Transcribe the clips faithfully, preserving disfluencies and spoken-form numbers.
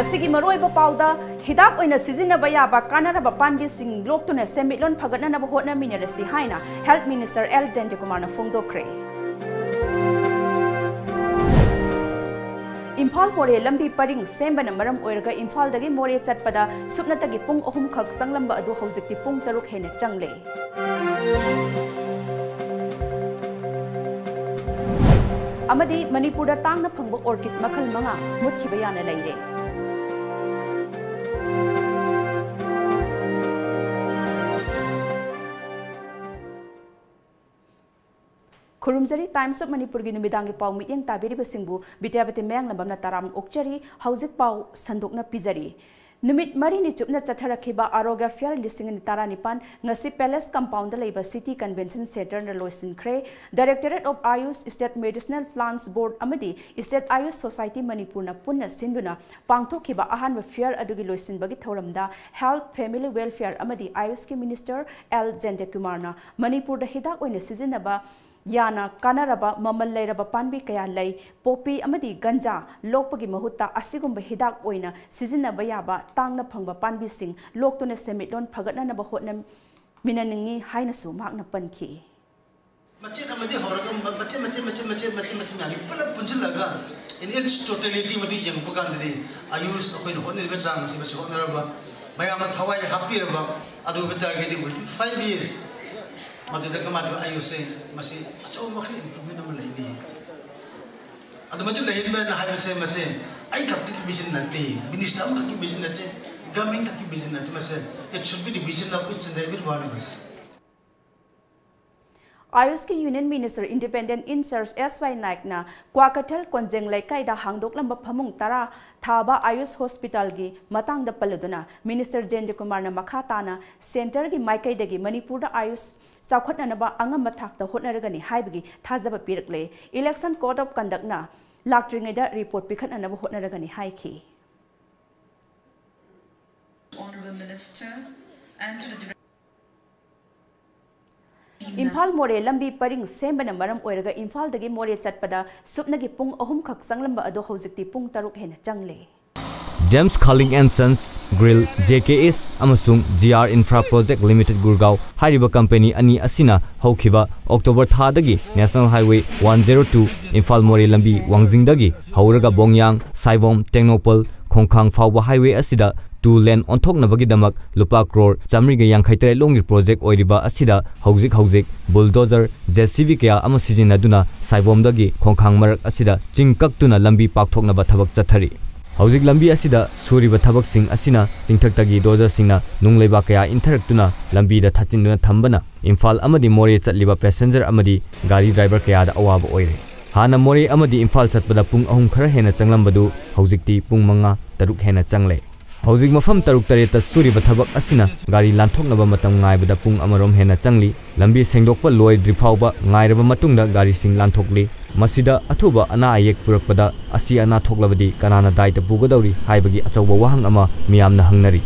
ꯑꯁꯤꯒꯤ ꯃꯔꯨꯑꯣꯏꯕ ꯄꯥꯎꯗ, ꯍꯤꯗꯥꯛ ꯑꯣꯏꯅ ꯁꯤꯖꯤꯟꯅꯕ ꯌꯥꯕ ꯀꯥꯟꯅꯔꯕ ꯄꯥꯝꯕꯤꯁꯤꯡ ꯂꯣꯛꯇꯨꯅ ꯁꯦꯟꯃꯤꯠꯂꯣꯟ ꯐꯒꯠꯅꯅꯕ ꯍꯣꯠꯅꯃꯤꯟꯅꯔꯁꯤ ꯍꯥꯏꯅ Health Minister L Jayantakumar ꯅ ꯐꯣꯡꯗꯣꯛꯈ꯭ꯔꯦ꯫ ꯏꯝꯐꯥꯜ ꯃꯣꯔꯦ ꯂꯝꯕꯤ ꯄꯔꯤꯡ ꯁꯦꯝꯕꯅ ꯃꯔꯝ ꯑꯣꯏꯔꯒ ꯏꯝꯐꯥꯜꯗꯒꯤ ꯃꯣꯔꯦ ꯆꯠꯄꯗ ꯁꯨꯞꯅꯇꯒꯤ ꯄꯨꯡ ꯑꯍꯨꯝ ꯈꯛ ꯆꯪꯂꯝꯕ ꯑꯗꯨ ꯍꯧꯖꯤꯛꯇꯤ ꯄꯨꯡ ꯇꯔꯨꯛ ꯍꯦꯟꯅ ꯆꯪꯂꯦ꯫ ꯑꯃꯗꯤ ꯃꯅꯤꯄꯨꯔꯗ ꯇꯥꯡꯅ ꯐꯪꯕ orchid ꯃꯈꯜ ꯃꯉꯥ ꯃꯨꯠꯈꯤꯕ ꯌꯥꯅ ꯂꯩꯔꯦ꯫ ꯈꯨꯔꯨꯝꯖꯔꯤ, Times of Manipurꯒꯤ ꯅꯨꯃꯤꯗꯥꯡꯒꯤ ꯄꯥꯎ ꯃꯤꯠꯌꯦꯡ ꯇꯥꯕꯤꯔꯤꯕꯁꯤꯡꯕꯨ ꯕꯤꯗ꯭ꯌꯥꯄꯇꯤ ꯃꯌꯥꯡꯂꯝꯕꯝꯅ ꯇꯔꯥꯝꯅ ꯑꯣꯛꯆꯔꯤ꯫ ꯍꯧꯖꯤꯛ ꯄꯥꯎ ꯁꯟꯗꯣꯛꯅ ꯄꯤꯖꯔꯤ꯫ ꯅꯨꯃꯤꯠ ꯃꯔꯤꯅꯤ ꯆꯨꯞꯅ ꯆꯠꯊꯔꯛꯈꯤꯕ ꯑꯥꯔꯣꯒ꯭ꯌ ꯐꯤꯌꯔ ꯂꯤꯁꯤꯡ ꯑꯅꯤ ꯇꯔꯥꯅꯤꯄꯥꯟ ꯉꯁꯤ Palace Compoundꯗ ꯂꯩꯕ City Convention Centreꯅ ꯂꯣꯏꯁꯤꯟꯈ꯭ꯔꯦ꯫ Directorate of Ayush, State Medicinal Plants Board ꯑꯃꯗꯤ State Ayush Society ꯃꯅꯤꯄꯨꯔꯅ ꯄꯨꯟꯅ ꯁꯤꯟꯗꯨꯅ ꯄꯥꯡꯊꯣꯛꯈꯤꯕ ꯑꯍꯥꯟꯕ ꯐꯤꯌꯔ ꯑꯗꯨꯒꯤ ꯂꯣꯏꯁꯤꯟꯕꯒꯤ ꯊꯧꯔꯝꯗ Health, Family Welfare ꯑꯃꯗꯤ Ayushꯀꯤ Minister L Jayantakumarꯅ ꯃꯅꯤꯄꯨꯔꯗ ꯍꯤꯗꯥꯛ ꯑꯣꯏꯅ ꯁꯤꯖꯤꯟꯅꯕ ꯌꯥꯅ ꯀꯥꯟꯅꯔꯕ ꯃꯃꯜ ꯂꯩꯔꯕ ꯄꯥꯝꯕꯤ ꯀꯌꯥ ꯂꯩ꯫ ꯄꯣꯄꯤ ꯑꯃꯗꯤ ꯒꯟꯖꯥ ꯂꯣꯛꯄꯒꯤ ꯃꯍꯨꯠꯇ ꯑꯁꯤꯒꯨꯝꯕ ꯍꯤꯗꯥꯛ ꯑꯣꯏꯅ ꯁꯤꯖꯤꯟꯅꯕ ꯌꯥꯕ ꯇꯥꯡꯅ ꯐꯪꯕ ꯄꯥꯝꯕꯤꯁꯤꯡ ꯂꯣꯛꯇꯨꯅ ꯁꯦꯟꯃꯤꯠꯂꯣꯟ ꯐꯒꯠꯅꯅꯕ ꯍꯣꯠꯅꯃꯤꯟꯅꯅꯤꯡꯏ ꯍꯥꯏꯅꯁꯨ ꯃꯍꯥꯛꯅ ꯄꯟꯈꯤ꯫ ꯃꯆꯦꯠ ꯑꯃꯗꯤ ꯍꯧꯔꯒ ꯃ-, ꯃꯆꯦꯠ, ꯃꯆꯦꯠ, ꯃꯆꯦꯠ, ꯃꯆꯦꯠ, ꯃꯆꯦꯠ, ꯃꯆꯦꯠ ꯃꯌꯥꯝꯁꯤ ꯄꯨꯂꯞ ꯄꯨꯟꯁꯤꯜꯂꯒ in its totality ꯃꯗꯨ ꯌꯦꯡꯉꯛꯄ ꯀꯥꯟꯗꯗꯤ ꯑꯌꯨꯁ ꯑꯩꯈꯣꯏꯅ ꯍꯣꯠꯅꯔꯤꯕ ꯆꯥꯡ ꯑꯁꯤ ꯃꯁꯤ ꯍꯣꯠꯅꯔꯕ, ꯃꯌꯥꯝꯅ ꯊꯋꯥꯏ ꯍꯥꯞꯄꯤꯔꯕ, ꯑꯗꯨ ꯑꯣꯏꯕ ꯇꯥꯔꯒꯗꯤ within five years ꯃꯗꯨꯗ ꯀꯃꯥꯏꯅ ꯇꯧꯕ ꯑꯌꯨꯁꯁꯦ ꯃꯁꯤ ꯑꯆꯧꯕ ꯃꯈꯜ improvement ꯑꯃ ꯂꯩꯅꯤ꯫ ꯑꯗꯨ ꯃꯗꯨ ꯂꯩꯍꯟꯕ ꯍꯥꯏꯕꯁꯦ ꯃꯁꯦ ꯑꯩ ꯈꯛꯇꯒꯤ vision ꯅꯠꯇꯦ, minister ꯑꯃꯈꯛꯀꯤ vision ꯅꯠꯇꯦ, government ꯈꯛꯀꯤ vision ꯅꯠꯇꯦ, ꯃꯁꯦ it should be the vision of each and every one of us꯫ ꯑꯥꯌꯨꯁꯀꯤ Union Minister Independent in Charge S Y ꯅꯥꯏꯛꯅ Kwakeithel ꯀꯣꯟꯖꯦꯡ ꯂꯩꯀꯥꯏꯗ ꯍꯥꯡꯗꯣꯛꯂꯝꯕ ꯐꯃꯨꯡ ꯇꯔꯥ ꯊꯥꯕ ꯑꯥꯌꯨꯁ ꯍꯣꯁꯄꯤꯇꯥꯜꯒꯤ ꯃꯇꯥꯡꯗ ꯄꯜꯂꯗꯨꯅ, Minister ꯖꯌꯦꯟꯇ ꯀꯨꯃꯥꯔꯅ ꯃꯈꯥ ꯇꯥꯅ centreꯒꯤ ꯃꯥꯏꯀꯩꯗꯒꯤ ꯃꯅꯤꯄꯨꯔꯗ ꯑꯥꯌꯨꯁ ꯆꯥꯎꯈꯠꯅꯅꯕ ꯑꯉꯝꯕ ꯊꯥꯛꯇ ꯍꯣꯠꯅꯔꯒꯅꯤ ꯍꯥꯏꯕꯒꯤ ꯊꯥꯖꯕ ꯄꯤꯔꯛꯂꯦ꯫ Election Code of Conductꯅ ꯂꯥꯛꯇ꯭ꯔꯤꯉꯩꯗ report ꯄꯤꯈꯠꯅꯅꯕ ꯍꯣꯠꯅꯔꯒꯅꯤ ꯍꯥꯏꯈꯤ꯫ Honorable Minister and to the Imphal Moreh ꯂꯝꯕꯤ ꯄꯔꯤꯡ ꯁꯦꯝꯕꯅ ꯃꯔꯝ ꯑꯣꯏꯔꯒ ꯏꯝꯐꯥꯜꯗꯒꯤ ꯃꯣꯔꯦ ꯆꯠꯄꯗ ꯁꯨꯞꯅꯒꯤ ꯄꯨꯡ ꯑꯍꯨꯝ ꯈꯛ ꯆꯪꯂꯝꯕ ꯑꯗꯨ ꯍꯧꯖꯤꯛꯇꯤ ꯄꯨꯡ ꯇꯔꯨꯛ ꯍꯦꯟꯅ ꯆꯪꯂꯦ꯫ James Khaling and Sons, Grill, J K S ꯑꯃꯁꯨꯡ G R Infra Project Limited Gurgaon ꯍꯥꯏꯔꯤꯕ ꯀꯝꯄꯦꯅꯤ ꯑꯅꯤ ꯑꯁꯤꯅ ꯍꯧꯈꯤꯕ ꯑꯣꯛꯇꯣꯕꯔ ꯊꯥꯗꯒꯤ National Highway one zero two Imphal Moreh ꯂꯝꯕꯤ ꯋꯥꯡꯖꯤꯡꯗꯒꯤ ꯍꯧꯔꯒ ꯕꯣꯡꯌꯥꯡ, ꯁꯥꯏꯕꯣꯝ, ꯇꯦꯡꯅꯧꯄꯜ, ꯈꯣꯡꯈꯥꯡ ꯐꯥꯎꯕ highway ꯑꯁꯤꯗ two lane ꯑꯣꯟꯊꯣꯛꯅꯕꯒꯤꯗꯃꯛ ꯂꯨꯄꯥ ꯀ꯭ꯔꯣꯔ ꯆꯥꯃꯔꯤꯒ ꯌꯥꯡꯈꯩ ꯇꯔꯦꯠ ꯂꯣꯝꯒꯤ project ꯑꯣꯏꯔꯤꯕ ꯑꯁꯤꯗ ꯍꯧꯖꯤꯛ ꯍꯧꯖꯤꯛ bulldozer, J C B ꯀꯌꯥ ꯑꯃ ꯁꯤꯖꯤꯟꯅꯗꯨꯅ ꯁꯥꯏꯕꯣꯝꯗꯒꯤ ꯈꯣꯡꯈꯥꯡ ꯃꯔꯛ ꯑꯁꯤꯗ ꯆꯤꯡ ꯀꯛꯇꯨꯅ ꯂꯝꯕꯤ ꯄꯥꯛꯊꯣꯛꯅꯕ ꯊꯕꯛ ꯆꯠꯊꯔꯤ꯫ ꯍꯧꯖꯤꯛ ꯂꯝꯕꯤ ꯑꯁꯤꯗ ꯁꯨꯔꯤꯕ ꯊꯕꯛꯁꯤꯡ ꯑꯁꯤꯅ ꯆꯤꯡꯊꯛꯇꯒꯤ ꯗꯣꯖꯔꯁꯤꯡꯅ ꯅꯨꯡ ꯂꯩꯕꯥꯛ ꯀꯌꯥ ꯏꯟꯊꯔꯛꯇꯨꯅ ꯂꯝꯕꯤꯗ ꯊꯥꯆꯤꯟꯗꯨꯅ ꯊꯝꯕꯅ ꯏꯝꯐꯥꯜ ꯑꯃꯗꯤ ꯃꯣꯔꯦ ꯆꯠꯂꯤꯕ passenger ꯑꯃꯗꯤ ꯒꯥꯔꯤ driver ꯀꯌꯥꯗ ꯑꯋꯥꯕ ꯑꯣꯏꯔꯦ꯫ ꯍꯥꯟꯅ ꯃꯣꯔꯦ ꯑꯃꯗꯤ ꯏꯝꯐꯥꯜ ꯆꯠꯄꯗ ꯄꯨꯡ ꯑꯍꯨꯝ ꯈꯔ ꯍꯦꯟꯅ ꯆꯪꯂꯝꯕꯗꯨ ꯍꯧꯖꯤꯛꯇꯤ ꯄꯨꯡ ꯃꯉꯥ, ꯇꯔꯨꯛ ꯍꯦꯟꯅ ꯆꯪꯂꯦ꯫ ꯍꯧꯖꯤꯛ ꯃꯐꯝ ꯇꯔꯨꯛ ꯇꯔꯦꯠꯇ ꯁꯨꯔꯤꯕ ꯊꯕꯛ ꯑꯁꯤꯅ ꯒꯥꯔꯤ ꯂꯥꯟꯊꯣꯛꯅꯕ ꯃꯇꯝ ꯉꯥꯏꯕꯗ ꯄꯨꯡ ꯑꯃꯔꯣꯝ ꯍꯦꯟꯅ ꯆꯪꯂꯤ꯫ ꯂꯝꯕꯤ ꯁꯦꯡꯗꯣꯛꯄ ꯂꯣꯏꯗ꯭ꯔꯤ ꯐꯥꯎꯕ ꯉꯥꯏꯔꯕ ꯃꯇꯨꯡꯗ ꯒꯥꯔꯤꯁꯤꯡ ꯂꯥꯟꯊꯣꯛꯂꯤ꯫ ꯃꯁꯤꯗ ꯑꯊꯨꯕ ꯑꯅꯥ ꯑꯌꯦꯛ ꯄꯨꯔꯛꯄꯗ ꯑꯁꯤ ꯑꯅꯥ ꯊꯣꯛꯂꯕꯗꯤ ꯀꯅꯥꯅ ꯗꯥꯏꯇ ꯄꯨꯒꯗꯧꯔꯤ ꯍꯥꯏꯕꯒꯤ ꯑꯆꯧꯕ ꯋꯥꯍꯪ ꯑꯃ ꯃꯤꯌꯥꯝꯅ ꯍꯪꯅꯔꯤ꯫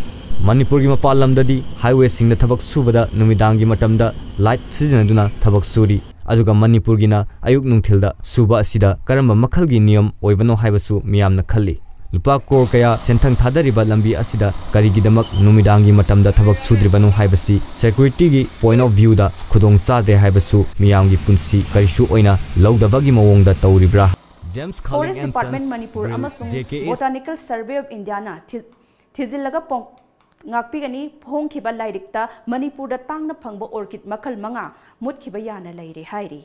ꯃꯅꯤꯄꯨꯔꯒꯤ ꯃꯄꯥꯟ ꯂꯝꯗꯗꯤ highwayꯁꯤꯡꯗ ꯊꯕꯛ ꯁꯨꯕꯗ ꯅꯨꯃꯤꯗꯥꯡꯒꯤ ꯃꯇꯝꯗ light ꯁꯤꯖꯤꯟꯅꯗꯨꯅ ꯊꯕꯛ ꯁꯨꯔꯤ꯫ ꯑꯗꯨꯒ ꯃꯅꯤꯄꯨꯔꯒꯤꯅ ꯑꯌꯨꯛ ꯅꯨꯡꯊꯤꯜꯗ ꯁꯨꯕ ꯑꯁꯤꯗ ꯀꯔꯝꯕ ꯃꯈꯜꯒꯤ ꯅꯤꯌꯝ ꯑꯣꯏꯕꯅꯣ ꯍꯥꯏꯕꯁꯨ ꯃꯤꯌꯥꯝꯅ ꯈꯜꯂꯤ꯫ ꯂꯨꯄꯥ ꯀ꯭ꯔꯣꯔ ꯀꯌꯥ ꯁꯦꯟꯊꯪ ꯊꯥꯗꯔꯤꯕ ꯂꯝꯕꯤ ꯑꯁꯤꯗ ꯀꯔꯤꯒꯤꯗꯃꯛ ꯅꯨꯃꯤꯗꯥꯡꯒꯤ ꯃꯇꯝꯗ ꯊꯕꯛ ꯁꯨꯗ꯭ꯔꯤꯕꯅꯣ ꯍꯥꯏꯕꯁꯤ securityꯒꯤ point of viewꯗ ꯈꯨꯗꯣꯡ ꯆꯥꯗ꯭ꯔꯦ ꯍꯥꯏꯕꯁꯨ ꯃꯤꯌꯥꯝꯒꯤ ꯄꯨꯟꯁꯤ ꯀꯔꯤꯁꯨ ꯑꯣꯏꯅ ꯂꯧꯗꯕꯒꯤ ꯃꯑꯣꯡꯗ ꯇꯧꯔꯤꯕ꯭ꯔꯥ? James Khaling Forest and Department Sons, Manipur Grill, ꯑꯃꯁꯨꯡ J K S Botanical Survey of Indiaꯅ ꯊꯤ-, ꯊꯤꯖꯤꯜꯂꯒ ꯄꯣꯡ-, ꯉꯥꯛꯄꯤꯒꯅꯤ꯫ ꯐꯣꯡꯈꯤꯕ ꯂꯥꯏꯔꯤꯛꯇ ꯃꯅꯤꯄꯨꯔꯗ ꯇꯥꯡꯅ ꯐꯪꯕ orchid ꯃꯈꯜ ꯃꯉꯥ ꯃꯨꯠꯈꯤꯕ ꯌꯥꯅ ꯂꯩꯔꯦ ꯍꯥꯏꯔꯤ꯫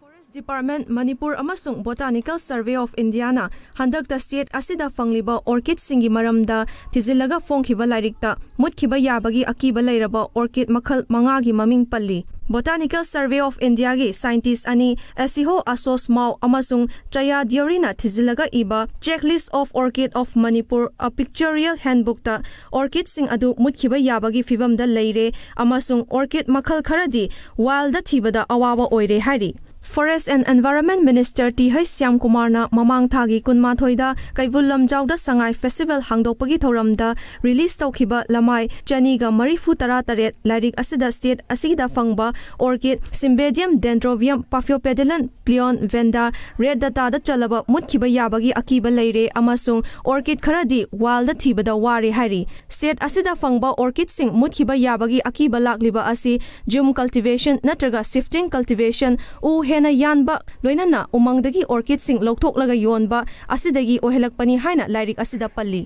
Forest Department ꯃꯅꯤꯄꯨꯔ ꯑꯃꯁꯨꯡ Botanical Survey of Indiaꯅ ꯍꯟꯗꯛꯇ state ꯑꯁꯤꯗ ꯐꯪꯂꯤꯕ orchidꯁꯤꯡꯒꯤ ꯃꯔꯝꯗ ꯊꯤꯖꯤꯜꯂꯒ ꯐꯣꯡꯈꯤꯕ ꯂꯥꯏꯔꯤꯛꯇ ꯃꯨꯠꯈꯤꯕ ꯌꯥꯕꯒꯤ ꯑꯀꯤꯕ ꯂꯩꯔꯕ orchid ꯃꯈꯜ ꯃꯉꯥꯒꯤ ꯃꯃꯤꯡ ꯄꯜꯂꯤ꯫ Botanical Survey of Indiaꯒꯤ scientist ꯑꯅꯤ ꯑꯦꯁꯤꯍꯣ ꯑꯁꯣꯁ ꯃꯥꯎ ꯑꯃꯁꯨꯡ ꯆꯌꯥ ꯗ꯭ꯌꯣꯔꯤꯅ ꯊꯤꯖꯤꯜꯂꯒ ꯏꯕ Checklist of Orchid of Manipur, A Pictorial Handbookꯇ orchidꯁꯤꯡ ꯑꯗꯨ ꯃꯨꯠꯈꯤꯕ ꯌꯥꯕꯒꯤ ꯐꯤꯚꯝꯗ ꯂꯩꯔꯦ ꯑꯃꯁꯨꯡ orchid ꯃꯈꯜ ꯈꯔꯗꯤ wildꯗ ꯊꯤꯕꯗ ꯑꯋꯥꯕ ꯑꯣꯏꯔꯦ ꯍꯥꯏꯔꯤ꯫ Forest and Environment Minister T H ꯁ꯭ꯌꯥꯝꯀꯨꯃꯥꯔꯅ ꯃꯃꯥꯡ ꯊꯥꯒꯤ ꯀꯨꯟꯃꯥꯊꯣꯏꯗ ꯀꯩꯕꯨꯜ ꯂꯝꯖꯥꯎꯗ ꯁꯉꯥꯏ ꯐꯦꯁꯇꯤꯚꯦꯜ ꯍꯥꯡꯗꯣꯛꯄꯒꯤ ꯊꯧꯔꯝꯗ ꯔꯤꯂꯤꯖ ꯇꯧꯈꯤꯕ ꯂꯃꯥꯏ ꯆꯅꯤꯒ ꯃꯔꯤꯐꯨ ꯇꯔꯥ ꯇꯔꯦꯠ ꯂꯥꯏꯔꯤꯛ ꯑꯁꯤꯗ ꯁ꯭ꯇꯦꯠ ꯑꯁꯤꯗ ꯐꯪꯕ orchid, Cymbidium, Dendrobium, Paphiopedilon, Pleon, Vanda, Red Dataꯗ ꯆꯜꯂꯕ ꯃꯨꯠꯈꯤꯕ ꯌꯥꯕꯒꯤ ꯑꯀꯤꯕ ꯂꯩꯔꯦ ꯑꯃꯁꯨꯡ orchid ꯈꯔꯗꯤ ꯋꯥꯏꯜꯗ ꯊꯤꯕꯗ ꯋꯥꯔꯦ ꯍꯥꯏꯔꯤ꯫ ꯁ꯭ꯇꯦꯠ ꯑꯁꯤꯗ ꯐꯪꯕ orchidꯁꯤꯡ ꯃꯨꯠꯈꯤꯕ ꯌꯥꯕꯒꯤ ꯑꯀꯤꯕ ꯂꯥꯛꯂꯤꯕ ꯑꯁꯤ ꯖꯨꯝ ꯀꯜꯇꯤꯚꯦꯁꯟ ꯅꯠꯇ꯭ꯔꯒ shifting cultivation, ꯎ ꯍꯦꯟꯅ ꯌꯥꯟꯕ, ꯂꯣꯏꯅꯅ ꯎꯃꯪꯗꯒꯤ orchidꯁꯤꯡ ꯂꯧꯊꯣꯛꯂꯒ ꯌꯣꯟꯕ ꯑꯁꯤꯗꯒꯤ ꯑꯣꯏꯍꯜꯂꯛꯄꯅꯤ ꯍꯥꯏꯅ ꯂꯥꯏꯔꯤꯛ ꯑꯁꯤꯗ ꯄꯜꯂꯤ꯫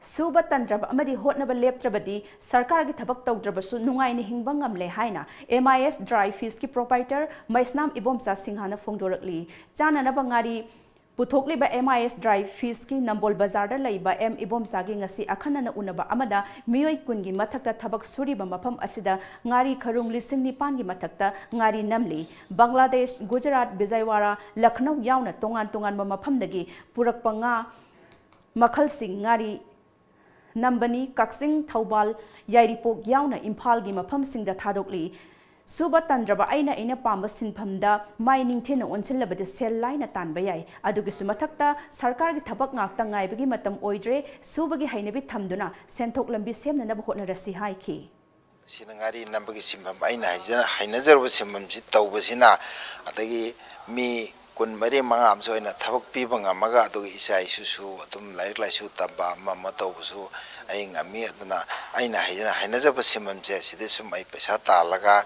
ꯁꯨꯕ ꯇꯟꯗ꯭ꯔꯕ ꯑꯃꯗꯤ ꯍꯣꯠꯅꯕ ꯂꯦꯞꯇ꯭ꯔꯕꯗꯤ ꯁꯔꯀꯥꯔꯒꯤ ꯊꯕꯛ ꯇꯧꯗ꯭ꯔꯕꯁꯨ ꯅꯨꯡꯉꯥꯏꯅ ꯍꯤꯡꯕ ꯉꯝꯂꯦ ꯍꯥꯏꯅ ꯑꯦꯝ ꯑꯥꯏ ꯑꯦꯁ ꯗ꯭ꯔꯥꯏ ꯐꯤꯁꯀꯤ ꯄ꯭ꯔꯣꯄꯥꯏꯇꯔ ꯃꯩꯁꯅꯥꯝ ꯏꯕꯣꯝꯆꯥ ꯁꯤꯡꯍꯅ ꯐꯣꯡꯗꯣꯔꯛꯂꯤ꯫ ꯆꯥꯅꯅꯕ ꯉꯥꯔꯤ ꯄꯨꯊꯣꯛꯂꯤꯕ ꯑꯦꯝ ꯑꯥꯏ ꯑꯦꯁ ꯗ꯭ꯔꯥꯏ ꯐꯤꯁꯀꯤ ꯅꯝꯕꯣꯜ ꯕꯖꯥꯔꯗ ꯂꯩꯕ ꯑꯦꯝ ꯏꯕꯣꯝꯆꯥꯒꯤ ꯉꯁꯤ ꯑꯈꯟꯅꯅ ꯎꯅꯕ ꯑꯃꯗ ꯃꯤꯑꯣꯏ ꯀꯨꯟꯒꯤ ꯃꯊꯛꯇ ꯊꯕꯛ ꯁꯨꯔꯤꯕ ꯃꯐꯝ ꯑꯁꯤꯗ ꯉꯥꯔꯤ ꯈꯔꯨꯡ ꯂꯤꯁꯤꯡ ꯅꯤꯄꯥꯟꯒꯤ ꯃꯊꯛꯇ ꯉꯥꯔꯤ ꯅꯝꯂꯤ꯫ ꯕꯪꯒ꯭ꯂꯥꯗꯦꯁ, ꯒꯨꯖꯔꯥꯠ, ꯕꯤꯖꯌꯋꯥꯔꯥ, ꯂꯈꯅꯧ ꯌꯥꯎꯅ ꯇꯣꯉꯥꯟ ꯇꯣꯉꯥꯟꯕ ꯃꯐꯝꯗꯒꯤ ꯄꯨꯔꯛꯄ ꯉꯥ ꯃꯈꯜꯁꯤꯡ ꯉꯥꯔꯤ ꯅꯝꯕꯅꯤ꯫ ꯀꯛꯆꯤꯡ, ꯊꯧꯕꯥꯜ, ꯌꯥꯏꯔꯤꯄꯣꯛ ꯌꯥꯎꯅ ꯏꯝꯐꯥꯜꯒꯤ ꯃꯐꯝꯁꯤꯡꯗ ꯊꯥꯗꯣꯛꯂꯤ꯫ ꯁꯨꯕ ꯇꯟꯗ꯭ꯔꯕ ꯑꯩꯅ ꯑꯩꯅ ꯄꯥꯝꯕ ꯁꯤꯟꯐꯝꯗ ꯃꯥꯏ ꯅꯤꯡꯊꯤꯅ ꯑꯣꯟꯁꯤꯜꯂꯕꯗꯤ ꯁꯦꯜ ꯂꯥꯏꯅ ꯇꯥꯟꯕ ꯌꯥꯏ꯫ ꯑꯗꯨꯒꯤꯁꯨ ꯃꯊꯛꯇ ꯁꯔꯀꯥꯔꯒꯤ ꯊꯕꯛ ꯉꯥꯛꯇ ꯉꯥꯏꯕꯒꯤ ꯃꯇꯝ ꯑꯣꯏꯗ꯭ꯔꯦ, ꯁꯨꯕꯒꯤ ꯍꯩꯅꯕꯤ ꯊꯝꯗꯨꯅ ꯁꯦꯟꯊꯣꯛ ꯂꯝꯕꯤ ꯁꯦꯝꯅꯅꯕ ꯍꯣꯠꯅꯔꯁꯤ ꯍꯥꯏꯈꯤ꯫ ꯁꯤꯅ ꯉꯥꯔꯤ ꯅꯝꯕꯒꯤ ꯁꯤꯟꯐꯝ ꯑꯩꯅ ꯍꯩꯖ-, ꯍꯩꯅꯖꯔꯨꯕ ꯁꯤꯟꯐꯝꯁꯤ ꯇꯧꯕꯁꯤꯅ, ꯑꯗꯒꯤ ꯃꯤ ꯀꯨꯟ ꯃꯔꯤ ꯃꯉꯥ ꯑꯃꯁꯨ ꯑꯩꯅ ꯊꯕꯛ ꯄꯤꯕ ꯉꯝꯃꯒ, ꯑꯗꯨꯒ ꯏꯆꯥ ꯏꯁꯨꯁꯨ ꯑꯗꯨꯝ ꯂꯥꯏꯔꯤꯛ ꯂꯥꯏꯁꯨ ꯇꯝꯕ ꯑꯃ ꯑꯃ ꯇꯧꯕꯁꯨ ꯑꯩ ꯉꯝꯃꯤ꯫ ꯑꯗꯨꯅ ꯑꯩꯅ ꯍꯩꯖ-, ꯍꯩꯅꯖꯕ ꯁꯤꯟꯐꯝꯁꯦ ꯁꯤꯗ ꯁꯨꯝ ꯑꯩ ꯄꯩꯁꯥ ꯇꯥꯜꯂꯒ,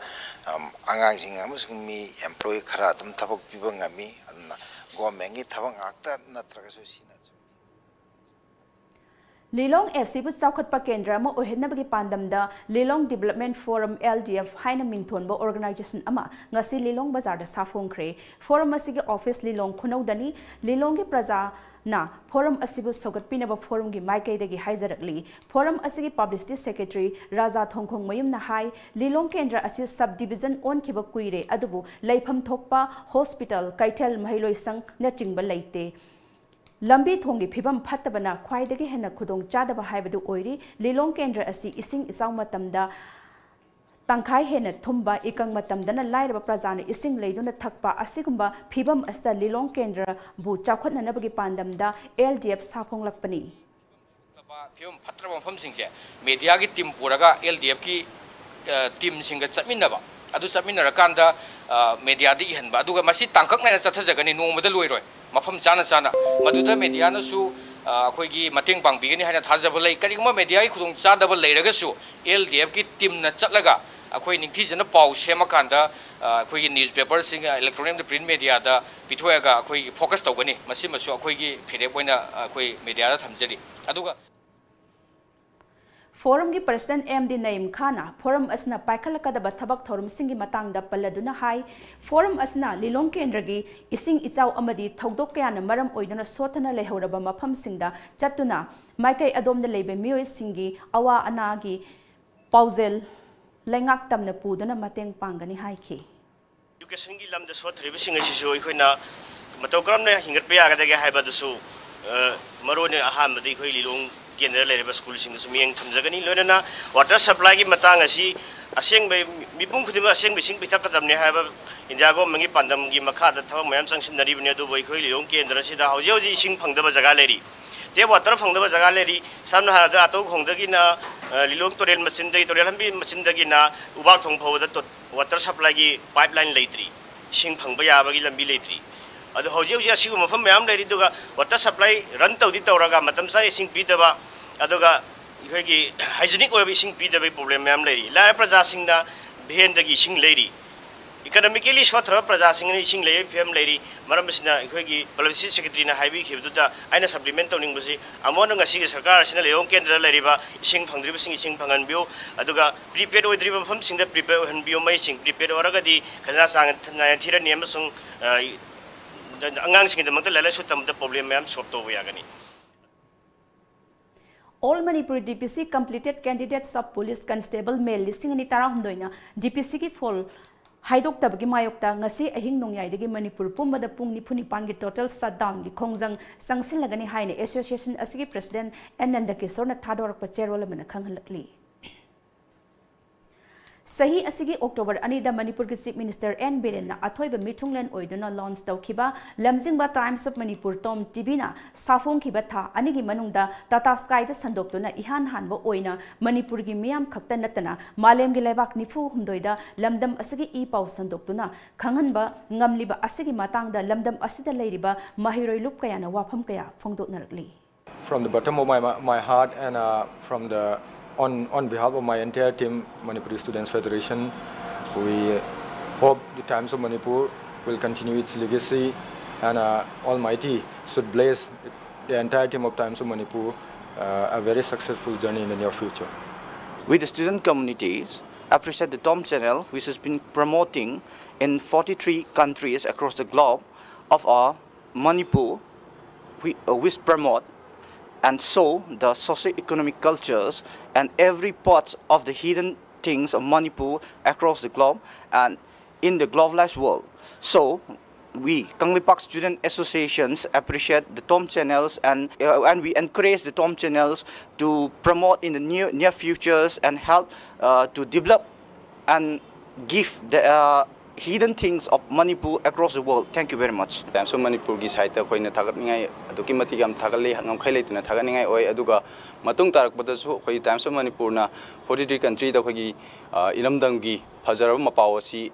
ꯑꯝ, ꯑꯉꯥꯡꯁꯤꯡ ꯑꯃꯁꯨꯡ ꯃꯤ employee ꯈꯔ ꯑꯗꯨꯝ ꯊꯕꯛ ꯄꯤꯕ ꯉꯝꯃꯤ꯫ ꯑꯗꯨꯅ governmentꯀꯤ ꯊꯕꯛ ꯉꯥꯛꯇ ꯅꯠꯇ꯭ꯔꯒꯁꯨ ꯁꯤꯅ ꯁꯨꯝ ꯂꯤꯂꯣꯡ ꯑꯦ ꯁꯤꯕꯨ ꯆꯥꯎꯈꯠꯄ ꯀꯦꯟꯗ꯭ꯔ ꯑꯃ ꯑꯣꯏꯍꯟꯅꯕꯒꯤ ꯄꯥꯟꯗꯝꯗ ꯂꯤꯂꯣꯡ Development Forum, L D F, ꯍꯥꯏꯅ ꯃꯤꯡꯊꯣꯟꯕ organization ꯑꯃ ꯉꯁꯤ ꯂꯤꯂꯣꯡ ꯕꯖꯥꯔꯗ ꯁꯥꯐꯣꯡꯈ꯭ꯔꯦ꯫ Forum ꯑꯁꯤꯒꯤ office ꯂꯤꯂꯣꯡ ꯈꯨꯅꯧꯗꯅꯤ꯫ ꯂꯤꯂꯣꯡꯒꯤ ꯄ꯭ꯔꯖꯥꯅ forum ꯑꯁꯤꯕꯨ ꯁꯧꯒꯠꯄꯤꯅꯕ forumꯒꯤ ꯃꯥꯏꯀꯩꯗꯒꯤ ꯍꯥꯏꯖꯔꯛꯂꯤ꯫ Forum ꯑꯁꯤꯒꯤ publicity secretary ꯔꯥꯖꯥ ꯊꯣꯡꯈꯣꯡ ꯃꯌꯨꯝꯅ ꯍꯥꯏ, ꯂꯤꯂꯣꯡ ꯀꯦꯟꯗ꯭ꯔ ꯑꯁꯤ sub division ꯑꯣꯟꯈꯤꯕ ꯀꯨꯏꯔꯦ, ꯑꯗꯨꯕꯨ ꯂꯩꯐꯝ ꯊꯣꯛꯄ hospital, ꯀꯩꯊꯦꯜ, ꯃꯍꯩꯂꯣꯏꯁꯪꯅꯆꯤꯡꯕ ꯂꯩꯇꯦ꯫ ꯂꯝꯕꯤ ꯊꯣꯡꯒꯤ ꯐꯤꯕꯝ ꯐꯠꯇꯕꯅ ꯈ꯭ꯋꯥꯏꯗꯒꯤ ꯍꯦꯟꯅ ꯈꯨꯗꯣꯡ ꯆꯥꯗꯕ ꯍꯥꯏꯕꯗꯨ ꯑꯣꯏꯔꯤ꯫ ꯂꯤꯂꯣꯡ ꯀꯦꯟꯗ꯭ꯔ ꯑꯁꯤ ꯏꯁꯤꯡ ꯏꯆꯥꯎ ꯃꯇꯝꯗ ꯇꯪꯈꯥꯏ ꯍꯦꯟꯅ ꯊꯨꯝꯕ, ꯏꯀꯪ ꯃꯇꯝꯗꯅ ꯂꯥꯏꯔꯕ ꯄ꯭ꯔꯖꯥꯅ ꯏꯁꯤꯡ ꯂꯩꯗꯨꯅ ꯊꯛꯄ ꯑꯁꯤꯒꯨꯝꯕ ꯐꯤꯕꯝ ꯑꯁꯤꯗ ꯂꯤꯂꯣꯡ ꯀꯦꯟꯗ꯭ꯔꯕꯨ ꯆꯥꯎꯈꯠꯅꯅꯕꯒꯤ ꯄꯥꯟꯗꯝꯗ ꯑꯦꯜ ꯗꯤ ꯑꯦꯐ ꯁꯥꯐꯣꯡꯂꯛꯄꯅꯤ꯫ ꯐꯤꯕꯝ ꯐꯠꯇ꯭ꯔꯕ ꯃꯐꯝꯁꯤꯡꯁꯦ ꯃꯦꯗꯤꯌꯥꯒꯤ ꯇꯤꯝ ꯄꯨꯔꯒ ꯑꯦꯜ ꯗꯤ ꯑꯦꯐꯀꯤ ꯇꯤꯝꯁꯤꯡꯒ ꯆꯠꯃꯤꯟꯅꯕ, ꯑꯗꯨ ꯆꯠꯃꯤꯟꯅꯔꯀꯥꯟꯗ ꯃꯦꯗꯤꯌꯥꯗ ꯏꯍꯟꯕ, ꯑꯗꯨꯒ ꯃꯁꯤ ꯇꯥꯡꯀꯛ ꯅꯥꯏꯅ ꯆꯠꯊꯖꯒꯅꯤ, ꯅꯣꯡꯃꯗ ꯂꯣꯏꯔꯣꯏ꯫ ꯃꯐꯝ ꯆꯥꯅ ꯆꯥꯅ ꯃꯗꯨꯗ ꯃꯦꯗꯤꯌꯥꯅꯁꯨ ꯑꯩꯈꯣꯏꯒꯤ ꯃꯇꯦꯡ ꯄꯥꯡꯕꯤꯒꯅꯤ ꯍꯥꯏꯅ ꯊꯥꯖꯕ ꯂꯩ꯫ ꯀꯔꯤꯒꯨꯝꯕ ꯃꯦꯗꯤꯌꯥꯒꯤ ꯈꯨꯗꯣꯡꯆꯥꯗꯕ ꯂꯩꯔꯒꯁꯨ ꯑꯦꯜ ꯗꯤ ꯑꯦꯐꯀꯤ ꯇꯤꯝꯅ ꯆꯠꯂꯒ ꯑꯩꯈꯣꯏ ꯅꯤꯡꯊꯤꯖꯅ ꯄꯥꯎ ꯁꯦꯝꯃꯀꯥꯟꯗ ꯑꯩꯈꯣꯏꯒꯤ ꯅ꯭ꯌꯨꯁ ꯄꯦꯄꯔꯁꯤꯡ, ꯏꯂꯦꯛꯇ꯭ꯔꯣꯅꯤꯛ ꯑꯃꯗꯤ ꯄ꯭ꯔꯤꯟꯠ ꯃꯦꯗꯤꯌꯥꯗ ꯄꯤꯊꯣꯛꯑꯒ ꯑꯩꯈꯣꯏꯒꯤ ꯐꯣꯀꯁ ꯇꯧꯒꯅꯤ꯫ ꯃꯁꯤꯃꯁꯨ ꯑꯩꯈꯣꯏꯒꯤ ꯐꯤꯔꯦꯞ ꯑꯣꯏꯅ ꯑꯩꯈꯣꯏ ꯃꯦꯗꯤꯌꯥꯗ ꯊꯝꯖꯔꯤ꯫ ꯑꯗꯨꯒ ꯐꯣꯔꯝꯒꯤ ꯄ꯭ꯔꯁꯤꯗꯦꯟꯠ ꯑꯦꯝ ꯗꯤ ꯅꯌꯤꯝ ꯈꯥꯟꯅ ꯐꯣꯔꯝ ꯑꯁꯤꯅ ꯄꯥꯏꯈꯠꯂꯛꯀꯗꯕ ꯊꯕꯛ ꯊꯧꯔꯝꯁꯤꯡꯒꯤ ꯃꯇꯥꯡꯗ ꯄꯜꯂꯗꯨꯅ ꯍꯥꯏ, ꯐꯣꯔꯝ ꯑꯁꯤꯅ ꯂꯤꯂꯣꯡ ꯀꯦꯟꯗ꯭ꯔꯒꯤ ꯏꯁꯤꯡ ꯏꯆꯥꯎ ꯑꯃꯗꯤ ꯊꯧꯗꯣꯛ ꯀꯌꯥꯅ ꯃꯔꯝ ꯑꯣꯏꯗꯨꯅ ꯁꯣꯠꯊꯅ ꯂꯩꯍꯧꯔꯕ ꯃꯐꯝꯁꯤꯡꯗ ꯆꯠꯇꯨꯅ ꯃꯥꯏꯀꯩ ꯑꯗꯣꯝꯗ ꯂꯩꯕ ꯃꯤꯑꯣꯏꯁꯤꯡꯒꯤ ꯑꯋꯥ ꯑꯅꯥꯒꯤ ꯄꯥꯎꯖꯦꯜ ꯂꯩꯉꯥꯛ ꯇꯝꯅ ꯄꯨꯗꯨꯅ ꯃꯇꯦꯡ ꯄꯥꯡꯒꯅꯤ ꯍꯥꯏꯈꯤ꯫ ꯑꯦꯖꯨꯀꯦꯁꯟꯒꯤ ꯂꯝꯗ ꯁꯣꯠꯊꯔꯤꯕꯁꯤꯡ ꯑꯁꯤꯁꯨ ꯑꯩꯈꯣꯏꯅ ꯃꯇꯧ ꯀꯔꯝꯅ ꯍꯤꯡꯒꯠꯄ ꯌꯥꯒꯗꯒꯦ ꯍꯥꯏꯕꯗꯨꯁꯨ, ꯑ, ꯃꯔꯨ ꯑꯣꯏꯅ ꯑꯍꯥꯟꯕꯗ ꯑꯩꯈꯣꯏ ꯂꯤꯂꯣꯡ ꯀꯦꯟꯗ꯭ꯔꯗ ꯂꯩꯔꯤꯕ ꯁ꯭ꯀꯨꯜꯁꯤꯡꯗꯁꯨ ꯃꯤꯠꯌꯦꯡ ꯊꯝꯖꯒꯅꯤ꯫ ꯂꯣꯏꯅꯅ ꯋꯥꯇꯔ ꯁꯄ꯭ꯂꯥꯏꯒꯤ ꯃꯇꯥꯡ ꯑꯁꯤ ꯑꯁꯦꯡꯕ ꯃꯤꯄꯨꯝ ꯈꯨꯗꯤꯡꯃꯛ ꯑꯁꯦꯡꯕ ꯏꯁꯤꯡ ꯄꯤꯊꯛꯀꯗꯕꯅꯤ ꯍꯥꯏꯕ ꯏꯟꯗꯤꯌꯥ ꯒꯣꯚꯔꯟꯃꯦꯟꯠꯀꯤ ꯄꯥꯟꯗꯝꯒꯤ ꯃꯈꯥꯗ ꯊꯕꯛ ꯃꯌꯥꯝ ꯆꯪꯁꯤꯟꯅꯔꯤꯕꯅꯤ꯫ ꯑꯗꯨꯕꯨ ꯑꯩꯈꯣꯏ ꯂꯤꯂꯣꯡ ꯀꯦꯟꯗ꯭ꯔ ꯑꯁꯤꯗ ꯍꯧꯖꯤꯛ ꯍꯧꯖꯤꯛ ꯏꯁꯤꯡ ꯐꯪꯗꯕ ꯖꯒꯥ ꯂꯩꯔꯤ꯫ ꯇꯦꯞ ꯋꯥꯇꯔ ꯐꯪꯗꯕ ꯖꯒꯥ ꯂꯩꯔꯤ꯫ ꯁꯝꯅ ꯍꯥꯏꯔꯕꯗ ꯑꯇꯧꯈꯣꯡꯗꯒꯤꯅ, ꯑ, ꯂꯤꯂꯣꯡ ꯇꯨꯔꯦꯜ ꯃꯆꯤꯟꯗꯒꯤ, ꯇꯨꯔꯦꯜ ꯂꯝꯕꯤ ꯃꯆꯤꯟꯗꯒꯤꯅ ꯎꯕꯥꯛ ꯊꯣꯡ ꯐꯥꯎꯕꯗ ꯇꯣ-, ꯋꯥꯇꯔ ꯁꯄ꯭ꯂꯥꯏꯒꯤ ꯄꯥꯏꯞ ꯂꯥꯏꯟ ꯂꯩꯇ꯭ꯔꯤ, ꯏꯁꯤꯡ ꯐꯪꯕ ꯌꯥꯕꯒꯤ ꯂꯝꯕꯤ ꯂꯩꯇ꯭ꯔꯤ꯫ ꯑꯗꯣ ꯍꯧꯖꯤꯛ ꯍꯧꯖꯤꯛ ꯑꯁꯤꯒꯨꯝꯕ ꯃꯐꯝ ꯃꯌꯥꯝ ꯂꯩꯔꯤ꯫ ꯑꯗꯨꯒ ꯋꯥꯇꯔ ꯁꯄ꯭ꯂꯥꯏ ꯔꯟ ꯇꯧꯗꯤ ꯇꯧꯔꯒ ꯃꯇꯝ ꯆꯥꯅ ꯏꯁꯤꯡ ꯄꯤꯗꯕ, ꯑꯗꯨꯒ ꯑꯩꯈꯣꯏꯒꯤ ꯍꯥꯏꯖꯤꯅꯤꯛ ꯑꯣꯏꯕ ꯏꯁꯤꯡ ꯄꯤꯗꯕꯒꯤ ꯄ꯭ꯔꯣꯕ꯭ꯂꯦꯝ ꯃꯌꯥꯝ ꯂꯩꯔꯤ꯫ ꯂꯥꯏꯔꯕ ꯄ꯭ꯔꯖꯥꯁꯤꯡꯅ ꯚꯦꯟꯗꯒꯤ ꯏꯁꯤꯡ ꯂꯩꯔꯤ꯫ ꯏꯀꯅꯣꯃꯤꯀꯦꯂꯤ ꯁꯣꯠꯊꯔꯕ ꯄ꯭ꯔꯖꯥꯁꯤꯡꯅ ꯏꯁꯤꯡ ꯂꯩꯕꯒꯤ ꯐꯤꯕꯝ ꯂꯩꯔꯤ꯫ ꯃꯔꯝ ꯑꯁꯤꯅ ꯑꯩꯈꯣꯏꯒꯤ ꯄꯕ꯭ꯂꯤꯁꯤꯇꯤ ꯁꯦꯀ꯭ꯔꯦꯇꯔꯤꯅ ꯍꯥꯏꯕꯤꯈꯤꯕꯗꯨꯗ ꯑꯩꯅ ꯁꯄ꯭ꯂꯤꯃꯦꯟ ꯇꯧꯅꯤꯡꯕꯁꯤ, ꯑꯃꯨꯛ ꯍꯟꯅ ꯉꯁꯤꯒꯤ ꯁꯔꯀꯥꯔ ꯑꯁꯤꯅ ꯂꯤꯂꯣꯡ ꯀꯦꯟꯗ꯭ꯔꯗ ꯂꯩꯔꯤꯕ ꯏꯁꯤꯡ ꯐꯪꯗ꯭ꯔꯤꯕꯁꯤꯡ ꯏꯁꯤꯡ ꯐꯪꯍꯟꯕꯤꯌꯨ, ꯑꯗꯨꯒ ꯄ꯭ꯔꯤꯄꯦꯗ ꯑꯣꯏꯗ꯭ꯔꯤꯕ ꯃꯐꯝꯁꯤꯡꯗ ꯄ꯭ꯔꯤꯄꯦꯗ ꯑꯣꯏꯍꯟꯕꯤꯌꯨ꯫ ꯃꯩꯁꯤꯡ ꯄ꯭ꯔꯤꯄꯦꯗ ꯑꯣꯏꯔꯒꯗꯤ ꯈꯖꯅꯥ ꯆꯥꯡ ꯅꯥꯏꯅ ꯊꯤꯔꯅꯤ ꯑꯃꯁꯨꯡ, ꯑ, ꯑꯉꯥꯡꯁꯤꯡꯒꯤꯗꯃꯛꯇ ꯂꯥꯏꯔꯤꯛ ꯂꯥꯏꯁꯨ ꯇꯝꯕꯗ ꯄ꯭ꯔꯣꯕ꯭ꯂꯦꯝ ꯃꯌꯥꯝ ꯁꯣꯜꯕ ꯇꯧꯕ ꯌꯥꯒꯅꯤ꯫ All Manipur D P C completed candidates of Police Constable ꯃꯦ ꯂꯤꯁꯤꯡ ꯑꯅꯤ ꯇꯔꯥꯍꯨꯝꯗꯣꯏꯅ D P Cꯒꯤ ꯐꯣꯜ ꯍꯥꯏꯗꯣꯛꯇꯕꯒꯤ ꯃꯥꯌꯣꯛꯇ ꯉꯁꯤ ꯑꯍꯤꯡ ꯅꯣꯡꯌꯥꯏꯗꯒꯤ ꯃꯅꯤꯄꯨꯔ ꯄꯨꯝꯕꯗ ꯄꯨꯡ ꯅꯤꯐꯨ ꯅꯤꯄꯥꯟꯒꯤ total shutdownꯒꯤ ꯈꯣꯡꯖꯪ ꯆꯪꯁꯤꯜꯂꯒꯅꯤ ꯍꯥꯏꯅ association ꯑꯁꯤꯒꯤ president ꯑꯦꯟ ꯅꯟꯗꯀꯤꯁꯣꯔꯅ ꯊꯥꯗꯣꯔꯛꯄ ꯆꯦꯔꯣꯜ ꯑꯃꯅ ꯈꯪꯍꯜꯂꯛꯂꯤ꯫ ꯆꯍꯤ ꯑꯁꯤꯒꯤ ꯑꯣꯛꯇꯣꯕꯔ ꯑꯅꯤꯗ ꯃꯅꯤꯄꯨꯔꯒꯤ Chief Minister N ꯕꯤꯔꯦꯟꯅ ꯑꯊꯣꯏꯕ ꯃꯤꯊꯨꯡꯂꯦꯟ ꯑꯣꯏꯗꯨꯅ launch ꯇꯧꯈꯤꯕ ꯂꯝꯖꯤꯡꯕ Times of Manipur TOM TVꯅ ꯁꯥꯐꯣꯡꯈꯤꯕ ꯊꯥ ꯑꯅꯤꯒꯤ ꯃꯅꯨꯡꯗ Tata Skyꯗ ꯁꯟꯗꯣꯛꯇꯨꯅ ꯏꯍꯥꯟ ꯍꯥꯟꯕ ꯑꯣꯏꯅ ꯃꯅꯤꯄꯨꯔꯒꯤ ꯃꯤꯌꯥꯝ ꯈꯛꯇ ꯅꯠꯇꯅ ꯃꯥꯂꯦꯝꯒꯤ ꯂꯩꯕꯥꯛ ꯅꯤꯐꯨ ꯍꯨꯝꯗꯣꯏꯗ ꯂꯝꯗꯝ ꯑꯁꯤꯒꯤ ꯏ ꯄꯥꯎ ꯁꯟꯗꯣꯛꯇꯨꯅ ꯈꯪꯍꯟꯕ ꯉꯝꯂꯤꯕ ꯑꯁꯤꯒꯤ ꯃꯇꯥꯡꯗ ꯂꯝꯗꯝ ꯑꯁꯤꯗ ꯂꯩꯔꯤꯕ ꯃꯍꯩꯔꯣꯏ ꯂꯨꯞ ꯀꯌꯥꯅ ꯋꯥꯐꯝ ꯀꯌꯥ ꯐꯣꯡꯗꯣꯛꯅꯔꯛꯂꯤ꯫ From the bottom of my, my heart and uh, from the on, on behalf of my entire team, Manipuri Students Federation, we hope the Times of Manipur will continue its legacy and uh, Almighty should bless the entire team of Times of Manipur uh, a very successful journey in the near future. We, the student communities, appreciate the TOM channel, which has been promoting in forty-three countries across the globe of our Manipur, we, uh, which promote and show the socio-economic cultures and every part of the hidden things of Manipur across the globe and in the globalized world. So, we, Kangleipak Student Associations, appreciate the TOM channels and, uh, and we encourage the TOM channels to promote in the near, near futures and help uh, to develop and give the uh, hidden things of Manipur across the world. Thank you very much. Times of Manipurꯒꯤ siteꯇ ꯑꯩꯈꯣꯏꯅ ꯊꯥꯒꯠꯅꯤꯡꯉꯥꯏ ꯑꯗꯨꯛꯀꯤ ꯃꯇꯤꯛ ꯌꯥꯝ ꯊꯥꯒꯠꯂꯤ, ꯉꯝꯈꯩ ꯂꯩꯇꯅ ꯊꯥꯒꯠꯅꯤꯡꯉꯥꯏ ꯑꯣꯏ꯫ ꯑꯗꯨꯒ ꯃꯇꯨꯡ ꯇꯥꯔꯛꯄꯗꯁꯨ ꯑꯩꯈꯣꯏ Times of Manipurꯅ forty-three countryꯗ ꯑꯩꯈꯣꯏꯒꯤ ꯑ, ꯏꯔꯝꯗꯝꯒꯤ ꯐꯖꯔꯕ ꯃꯄꯥꯎ ꯑꯁꯤ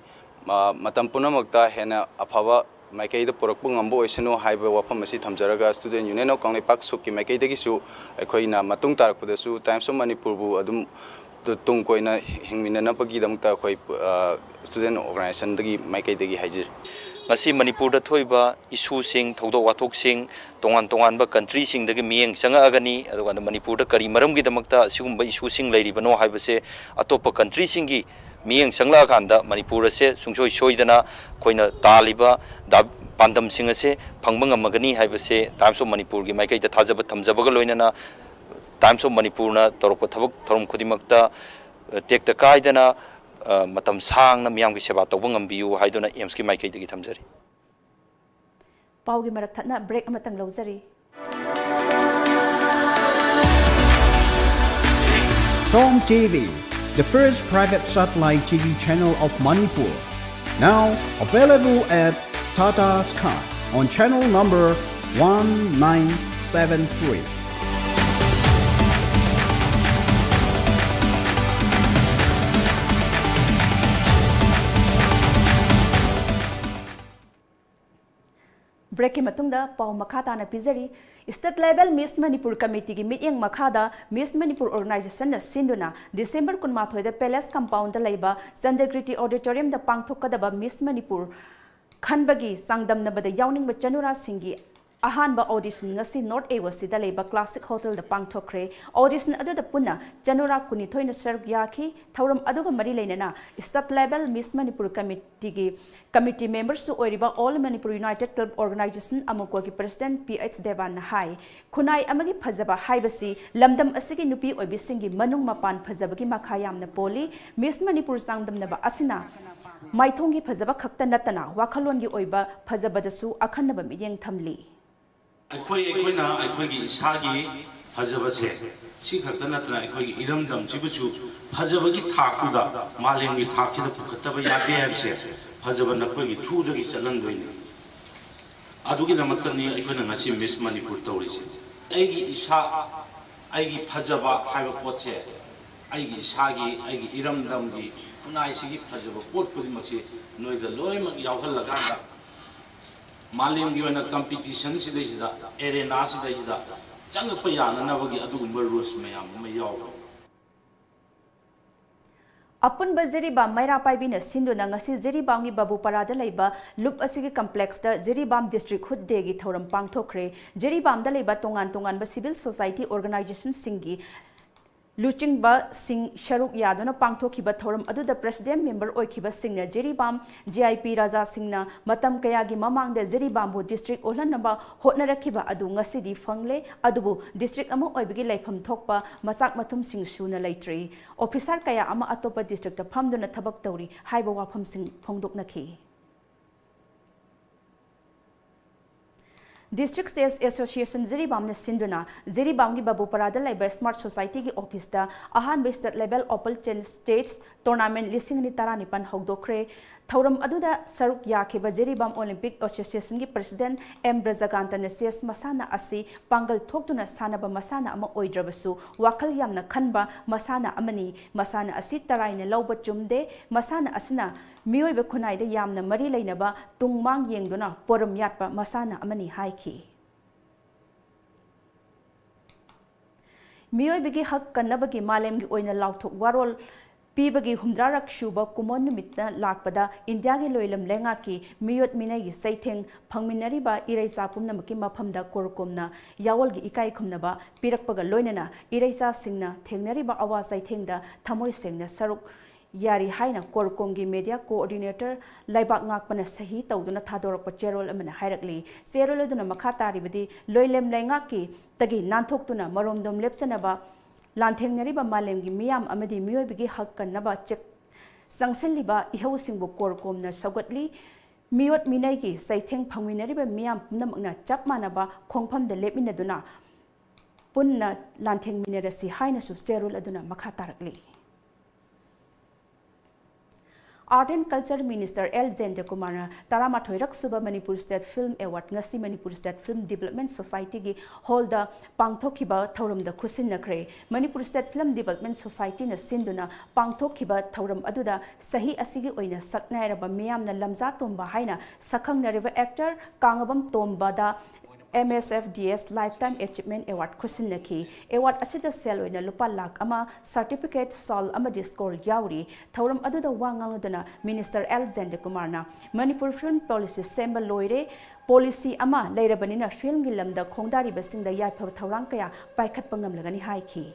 ꯑ, ꯃꯇꯝ ꯄꯨꯝꯅꯃꯛꯇ ꯍꯦꯟꯅ ꯑꯐꯕ ꯃꯥꯏꯀꯩꯗ ꯄꯨꯔꯛꯄ ꯉꯝꯕ ꯑꯣꯏꯁꯅꯨ ꯍꯥꯏꯕ ꯋꯥꯐꯝ ꯑꯁꯤ ꯊꯝꯖꯔꯒ Student Union of Kangleipak ꯁꯨꯞꯀꯤ ꯃꯥꯏꯀꯩꯗꯒꯤꯁꯨ ꯑꯩꯈꯣꯏꯅ ꯃꯇꯨꯡ ꯇꯥꯔꯛꯄꯗꯁꯨ Times of Manipurꯕꯨ ꯑꯗꯨꯝ ꯇꯨ-, ꯇꯨꯡ ꯀꯣꯏꯅ ꯍꯤꯡꯃꯤꯟꯅꯅꯕꯒꯤꯗꯃꯛꯇ ꯑꯩꯈꯣꯏ, ꯑ, student organizationꯗꯒꯤ ꯃꯥꯏꯀꯩꯗꯒꯤ ꯍꯥꯏꯖꯔꯤ꯫ ꯉꯁꯤ ꯃꯅꯤꯄꯨꯔꯗ ꯊꯣꯛꯏꯕ issueꯁꯤꯡ, ꯊꯧꯗꯣꯛ ꯋꯥꯊꯣꯛꯁꯤꯡ ꯇꯣꯉꯥꯟ ꯇꯣꯉꯥꯟꯕ countryꯁꯤꯡꯗꯒꯤ ꯃꯤꯠꯌꯦꯡ ꯆꯪꯉꯛꯑꯒꯅꯤ꯫ ꯑꯗꯨꯀꯥꯟꯗ ꯃꯅꯤꯄꯨꯔꯗ ꯀꯔꯤ ꯃꯔꯝꯒꯤꯗꯃꯛꯇ ꯑꯁꯤꯒꯨꯝꯕ issueꯁꯤꯡ ꯂꯩꯔꯤꯕꯅꯣ ꯍꯥꯏꯕꯁꯦ ꯑꯇꯣꯞꯄ countryꯁꯤꯡꯒꯤ ꯃꯤꯠꯌꯦꯡ ꯆꯪꯂꯛꯑꯀꯥꯟꯗ ꯃꯅꯤꯄꯨꯔ ꯑꯁꯦ ꯁꯨꯡꯁꯣꯏ ꯁꯣꯏꯗꯅ ꯑꯩꯈꯣꯏꯅ ꯇꯥꯜꯂꯤꯕ ꯗꯥ-, ꯄꯥꯟꯗꯝꯁꯤꯡ ꯑꯁꯦ ꯐꯪꯕ ꯉꯝꯃꯒꯅꯤ ꯍꯥꯏꯕꯁꯦ Times of Manipurꯒꯤ ꯃꯥꯏꯀꯩꯗ ꯊꯥꯖꯕ ꯊꯝꯖꯕꯒ ꯂꯣꯏꯅꯅ Times of Manipurꯅ ꯇꯧꯔꯛꯄ ꯊꯕꯛ ꯊꯧꯔꯝ ꯈꯨꯗꯤꯡꯃꯛꯇ, ꯑ, ꯇꯦꯛꯇ ꯀꯥꯏꯗꯅ, ꯑ, ꯃꯇꯝ ꯁꯥꯡꯅ ꯃꯤꯌꯥꯝꯒꯤ ꯁꯦꯕꯥ ꯇꯧꯕ ꯉꯝꯕꯤꯌꯨ ꯍꯥꯏꯗꯨꯅ AIIMSꯀꯤ ꯃꯥꯏꯀꯩꯗꯒꯤ ꯊꯝꯖꯔꯤ꯫ ꯄꯥꯎꯒꯤ ꯃꯔꯛ ꯊꯠꯅ break ꯑꯃꯇꯪ ꯂꯧꯖꯔꯤ꯫ TOM TV, The first private satellite T V channel of Manipur. Now available at Tata Sky on channel number one nine seven three. Breakꯀꯤ ꯃꯇꯨꯡꯗ ꯄꯥꯎ ꯃꯈꯥ ꯇꯥꯅ ꯄꯤꯖꯔꯤ꯫ State Level Miss Manipur Committeeꯒꯤ ꯃꯤꯠꯌꯦꯡ ꯃꯈꯥꯗ Miss Manipur Organizationꯅ ꯁꯤꯟꯗꯨꯅ December ꯀꯨꯟꯃꯥꯊꯣꯏꯗ Palace Compoundꯗ ꯂꯩꯕ Chandrakirti Auditoriumꯗ ꯄꯥꯡꯊꯣꯛꯀꯗꯕ Miss Manipur ꯈꯟꯕꯒꯤ ꯆꯥꯡꯗꯝꯅꯕꯗ ꯌꯥꯎꯅꯤꯡꯕ ꯆꯅꯨꯔꯥꯁꯤꯡꯒꯤ ꯑꯍꯥꯟꯕ audition ꯉꯁꯤ North A Westꯗ ꯂꯩꯕ Classic Hotelꯗ ꯄꯥꯡꯊꯣꯛꯈ꯭ꯔꯦ꯫ Audition ꯑꯗꯨꯗ ꯄꯨꯟꯅ ꯆꯅꯨꯔꯥ ꯀꯨꯟꯅꯤꯊꯣꯏꯅ ꯁꯔꯨꯛ ꯌꯥꯈꯤ꯫ ꯊꯧꯔꯝ ꯑꯗꯨꯒ ꯃꯔꯤ ꯂꯩꯅꯅ State Level Miss Manipur Committeeꯒꯤ committee memberꯁꯨ ꯑꯣꯏꯔꯤꯕ All Manipur United Club Organization ꯑꯃꯨꯀꯣꯒꯤ President P H ꯗꯦꯕꯥꯟꯅ ꯍꯥꯏ, ꯈꯨꯟꯅꯥꯏ ꯑꯃꯒꯤ ꯐꯖꯕ ꯍꯥꯏꯕꯁꯤ ꯂꯝꯗꯝ ꯑꯁꯤꯒꯤ ꯅꯨꯄꯤ ꯑꯣꯏꯕꯤꯁꯤꯡꯒꯤ ꯃꯅꯨꯡ ꯃꯄꯥꯟ ꯐꯖꯕꯒꯤ ꯃꯈꯥ ꯌꯥꯝꯅ ꯄꯣꯜꯂꯤ꯫ Miss Manipur ꯆꯥꯡꯗꯝꯅꯕ ꯑꯁꯤꯅ ꯃꯥꯏꯊꯣꯡꯒꯤ ꯐꯖꯕ ꯈꯛꯇ ꯅꯠꯇꯅ ꯋꯥꯈꯜꯂꯣꯟꯒꯤ ꯑꯣꯏꯕ ꯐꯖꯕꯗꯁꯨ ꯑꯈꯟꯅꯕ ꯃꯤꯠꯌꯦꯡ ꯊꯝꯂꯤ꯫ ꯑꯩꯈꯣꯏ ꯑꯩꯈꯣꯏꯅ ꯑꯩꯈꯣꯏꯒꯤ ꯏꯁꯥꯒꯤ ꯐꯖꯕꯁꯦ ꯁꯤ ꯈꯛꯇ ꯅꯠꯇꯅ ꯑꯩꯈꯣꯏꯒꯤ ꯏꯔꯝꯗꯝꯁꯤꯕꯨꯁꯨ ꯐꯖꯕꯒꯤ ꯊꯥꯛꯇꯨꯗ ꯃꯥꯂꯦꯝꯒꯤ ꯊꯥꯛꯁꯤꯗ ꯄꯨꯈꯠꯇꯕ ꯌꯥꯗꯦ ꯍꯥꯏꯕꯁꯦ ꯐꯖꯕ ꯅꯈꯣꯏꯒꯤ throughꯗꯒꯤ ꯆꯠꯍꯟꯗꯣꯏꯅꯤ꯫ ꯑꯗꯨꯒꯤꯗꯃꯛꯇꯅꯤ ꯑꯩꯈꯣꯏꯅ ꯉꯁꯤ Miss Manipur ꯇꯧꯔꯤꯁꯦ꯫ ꯑꯩꯒꯤ ꯏꯁꯥ, ꯑꯩꯒꯤ ꯐꯖꯕ ꯍꯥꯏꯕ ꯄꯣꯠꯁꯦ ꯑꯩꯒꯤ ꯏꯁꯥꯒꯤ, ꯑꯩꯒꯤ ꯏꯔꯝꯗꯝꯒꯤ ꯈꯨꯟꯅꯥꯏꯁꯤꯒꯤ ꯐꯖꯕ ꯄꯣꯠ ꯈꯨꯗꯤꯡꯃꯛꯁꯤ ꯅꯣꯏꯗ ꯂꯣꯏꯅꯃꯛ ꯌꯥꯎꯍꯜꯂꯀꯥꯟꯗ ꯃꯥꯂꯦꯝꯒꯤ ꯑꯣꯏꯅ competition ꯁꯤꯗꯩꯁꯤꯗ, arena ꯁꯤꯗꯩꯁꯤꯗ ꯆꯪꯉꯛꯄ ꯌꯥꯅꯅꯕꯒꯤ ꯑꯗꯨꯒꯨꯝꯕ rules ꯃꯌꯥꯝ ꯑꯃ ꯌꯥꯎꯕꯅꯤ꯫ ꯑꯄꯨꯟꯕ ꯖꯤꯔꯤꯕꯥꯝ ꯃꯩꯔꯥ ꯄꯥꯏꯕꯤꯅ ꯁꯤꯟꯗꯨꯅ ꯉꯁꯤ ꯖꯤꯔꯤꯕꯥꯝꯒꯤ ꯕꯥꯕꯨꯄꯥꯔꯥꯗ ꯂꯩꯕ ꯂꯨꯞ ꯑꯁꯤꯒꯤ complexꯇ ꯖꯤꯔꯤꯕꯥꯝ District Hood Dayꯒꯤ ꯊꯧꯔꯝ ꯄꯥꯡꯊꯣꯛꯈ꯭ꯔꯦ꯫ ꯖꯤꯔꯤꯕꯥꯝꯗ ꯂꯩꯕ ꯇꯣꯉꯥꯟ ꯇꯣꯉꯥꯟꯕ civil society organizationꯁꯤꯡꯒꯤ ꯂꯨꯆꯤꯡꯕꯁꯤꯡ ꯁꯔꯨꯛ ꯌꯥꯗꯨꯅ ꯄꯥꯡꯊꯣꯛꯈꯤꯕ ꯊꯧꯔꯝ ꯑꯗꯨꯗ president member ꯑꯣꯏꯈꯤꯕꯁꯤꯡꯅ Jiribam G I P ꯔꯥꯖꯥꯁꯤꯡꯅ ꯃꯇꯝ ꯀꯌꯥꯒꯤ ꯃꯃꯥꯡꯗ ꯖꯤꯔꯤꯕꯥꯝꯕꯨ district ꯑꯣꯜꯍꯟꯅꯕ ꯍꯣꯠꯅꯔꯛꯈꯤꯕ ꯑꯗꯨ ꯉꯁꯤꯗꯤ ꯐꯪꯂꯦ, ꯑꯗꯨꯕꯨ district ꯑꯃ ꯑꯣꯏꯕꯒꯤ ꯂꯩꯐꯝ ꯊꯣꯛꯄ ꯃꯆꯥꯛ ꯃꯊꯨꯝꯁꯤꯡ ꯁꯨꯅ ꯂꯩꯇ꯭ꯔꯤ꯫ Officer ꯀꯌꯥ ꯑꯃ ꯑꯇꯣꯞꯄ districtꯇ ꯐꯝꯗꯨꯅ ꯊꯕꯛ ꯇꯧꯔꯤ ꯍꯥꯏꯕ ꯋꯥꯐꯝꯁꯤꯡ ꯐꯣꯡꯗꯣꯛꯅꯈꯤ꯫ District Chess Association ꯖꯤꯔꯤꯕꯥꯝꯅ ꯁꯤꯟꯗꯨꯅ ꯖꯤꯔꯤꯕꯥꯝꯒꯤ ꯕꯥꯕꯨꯄꯥꯔꯥꯗ ꯂꯩꯕ Smart Societyꯒꯤ officeꯇ ꯑꯍꯥꯟꯕ state level open chess tournament ꯂꯤꯁꯤꯡ ꯑꯅꯤ ꯇꯔꯥꯅꯤꯄꯥꯟ ꯍꯧꯗꯣꯛꯈ꯭ꯔꯦ꯫ ꯊꯧꯔꯝ ꯑꯗꯨꯗ ꯁꯔꯨꯛ ꯌꯥꯈꯤꯕ ꯖꯤꯔꯤꯕꯥꯝ Olympic Associationꯒꯤ president ꯑꯦꯝ ꯕ꯭ꯔꯖꯀꯥꯟꯇꯅ chess ꯃꯁꯥꯟꯅ ꯑꯁꯤ ꯄꯥꯡꯒꯜ ꯊꯣꯛꯇꯨꯅ ꯁꯥꯟꯅꯕ ꯃꯁꯥꯟꯅ ꯑꯃ ꯑꯣꯏꯗ꯭ꯔꯕꯁꯨ ꯋꯥꯈꯜ ꯌꯥꯝꯅ ꯈꯟꯕ ꯃꯁꯥꯟꯅ ꯑꯃꯅꯤ꯫ ꯃꯁꯥꯟꯅ ꯑꯁꯤ ꯇꯔꯥꯏꯅ ꯂꯧꯕ ꯆꯨꯝꯗꯦ꯫ ꯃꯁꯥꯟꯅ ꯑꯁꯤꯅ ꯃꯤꯑꯣꯏꯕ ꯈꯨꯟꯅꯥꯏꯗ ꯌꯥꯝꯅ ꯃꯔꯤ ꯂꯩꯅꯕ ꯇꯨꯡ ꯃꯥꯡ ꯌꯦꯡꯗꯨꯅ ꯄꯣꯔꯨꯝ ꯌꯥꯠꯄ ꯃꯁꯥꯟꯅ ꯑꯃꯅꯤ ꯍꯥꯏꯈꯤ꯫ ꯃꯤꯑꯣꯏꯕꯒꯤ ꯍꯛ ꯀꯟꯅꯕꯒꯤ ꯃꯥꯂꯦꯝꯒꯤ ꯑꯣꯏꯅ ꯂꯥꯎꯊꯣꯛ ꯋꯥꯔꯣꯜ ꯄꯤꯕꯒꯤ ꯍꯨꯝꯗ꯭ꯔꯥꯔꯛ ꯁꯨꯕ ꯀꯨꯝꯑꯣꯟ ꯅꯨꯃꯤꯠꯇ ꯂꯥꯛꯄꯗ ꯏꯟꯗꯤꯌꯥꯒꯤ ꯂꯣꯏꯂꯝ ꯂꯩꯉꯥꯛꯀꯤ ꯃꯤꯑꯣꯠ ꯃꯤꯅꯩꯒꯤ ꯆꯩꯊꯦꯡ ꯐꯪꯃꯤꯟꯅꯔꯤꯕ ꯏꯔꯩꯆꯥ ꯄꯨꯝꯅꯃꯛꯀꯤ ꯃꯐꯝꯗ ꯀꯣꯔꯀꯣꯝꯅ ꯌꯥꯑꯣꯜꯒꯤ ꯏꯀꯥꯏ ꯈꯨꯝꯅꯕ ꯄꯤꯔꯛꯄꯒ ꯂꯣꯏꯅꯅ ꯏꯔꯩꯆꯥꯁꯤꯡꯅ ꯊꯦꯡꯅꯔꯤꯕ ꯑꯋꯥ ꯆꯩꯊꯦꯡꯗ ꯊꯃꯣꯏ ꯁꯦꯡꯅ ꯁꯔꯨꯛ ꯌꯥꯔꯤ ꯍꯥꯏꯅ ꯀꯣꯔꯀꯣꯝꯒꯤ media coordinator ꯂꯩꯕꯥꯛ ꯉꯥꯛꯄꯅ ꯁꯍꯤ ꯇꯧꯗꯨꯅ ꯊꯥꯗꯣꯔꯛꯄ ꯆꯦꯔꯣꯜ ꯑꯃꯅ ꯍꯥꯏꯔꯛꯂꯤ꯫ ꯆꯦꯔꯣꯜ ꯑꯗꯨꯅ ꯃꯈꯥ ꯇꯥꯔꯤꯕꯗꯤ ꯂꯣꯏꯂꯝ ꯂꯩꯉꯥꯛꯀꯤ ꯇꯒꯤ ꯅꯥꯟꯊꯣꯛꯇꯨꯅ ꯃꯔꯣꯝꯗꯣꯝ ꯂꯦꯞꯆꯅꯕ ꯂꯥꯟꯊꯦꯡꯅꯔꯤꯕ ꯃꯥꯂꯦꯝꯒꯤ ꯃꯤꯌꯥꯝ ꯑꯃꯗꯤ ꯃꯤꯑꯣꯏꯕꯒꯤ ꯍꯛ ꯀꯟꯅꯕ ꯆꯦꯛ ꯆꯪꯁꯤꯜꯂꯤꯕ ꯏꯍꯧꯁꯤꯡꯕꯨ ꯀꯣꯔꯀꯣꯝꯅ ꯁꯧꯒꯠꯂꯤ꯫ ꯃꯤꯑꯣꯠ ꯃꯤꯅꯩꯒꯤ ꯆꯩꯊꯦꯡ ꯐꯪꯃꯤꯟꯅꯔꯤꯕ ꯃꯤꯌꯥꯝ ꯄꯨꯝꯅꯃꯛꯅ ꯆꯞ ꯃꯥꯟꯅꯕ ꯈꯣꯡꯐꯝꯗ ꯂꯦꯞꯃꯤꯟꯅꯗꯨꯅ ꯄꯨꯟꯅ ꯂꯥꯟꯊꯦꯡꯃꯤꯟꯅꯔꯁꯤ ꯍꯥꯏꯅꯁꯨ ꯆꯦꯔꯣꯜ ꯑꯗꯨꯅ ꯃꯈꯥ ꯇꯥꯔꯛꯂꯤ꯫ Art and Culture Minister L ꯖꯌꯟꯇꯀꯨꯃꯥꯔꯅ ꯇꯔꯥꯃꯥꯊꯣꯏꯔꯛ ꯁꯨꯕ Manipur State Film Award ꯉꯁꯤ Manipur State Film Development Societyꯒꯤ hallꯗ ꯄꯥꯡꯊꯣꯛꯈꯤꯕ ꯊꯧꯔꯝꯗ ꯈꯨꯠꯁꯤꯟꯅꯈ꯭ꯔꯦ꯫ Manipur State Film Development Societyꯅ ꯁꯤꯟꯗꯨꯅ ꯄꯥꯡꯊꯣꯛꯈꯤꯕ ꯊꯧꯔꯝ ꯑꯗꯨꯗ ꯆꯍꯤ ꯑꯁꯤꯒꯤ ꯑꯣꯏꯅ ꯁꯛꯅꯥꯏꯔꯕ ꯃꯤꯌꯥꯝꯅ ꯂꯝꯖꯥ ꯇꯣꯝꯕ ꯍꯥꯏꯅ ꯁꯛꯈꯪꯅꯔꯤꯕ actor ꯀꯥꯡꯉꯕꯝ ꯇꯣꯝꯕꯗ M S F D S Lifetime Achievement Award ꯈꯨꯠꯁꯤꯟꯅꯈꯤ꯫ Award ꯑꯁꯤꯗ ꯁꯦꯜ ꯑꯣꯏꯅ ꯂꯨꯄꯥ ꯂꯥꯈ ꯑꯃ, certificate, shawl ꯑꯃꯗꯤ scroll ꯌꯥꯎꯔꯤ꯫ ꯊꯧꯔꯝ ꯑꯗꯨꯗ ꯋꯥ ꯉꯥꯡꯂꯗꯨꯅ Minister ꯑꯦꯜ ꯖꯌꯟꯇꯀꯨꯃꯥꯔꯅ ꯃꯅꯤꯄꯨꯔ film policy ꯁꯦꯝꯕ ꯂꯣꯏꯔꯦ, policy ꯑꯃ ꯂꯩꯔꯕꯅꯤꯅ filmꯒꯤ ꯂꯝꯗ ꯈꯣꯡꯗꯥꯔꯤꯕꯁꯤꯡꯗ ꯌꯥꯏꯐꯕ ꯊꯧꯔꯥꯡ ꯀꯌꯥ ꯄꯥꯏꯈꯠꯄ ꯉꯝꯂꯒꯅꯤ ꯍꯥꯏꯈꯤ꯫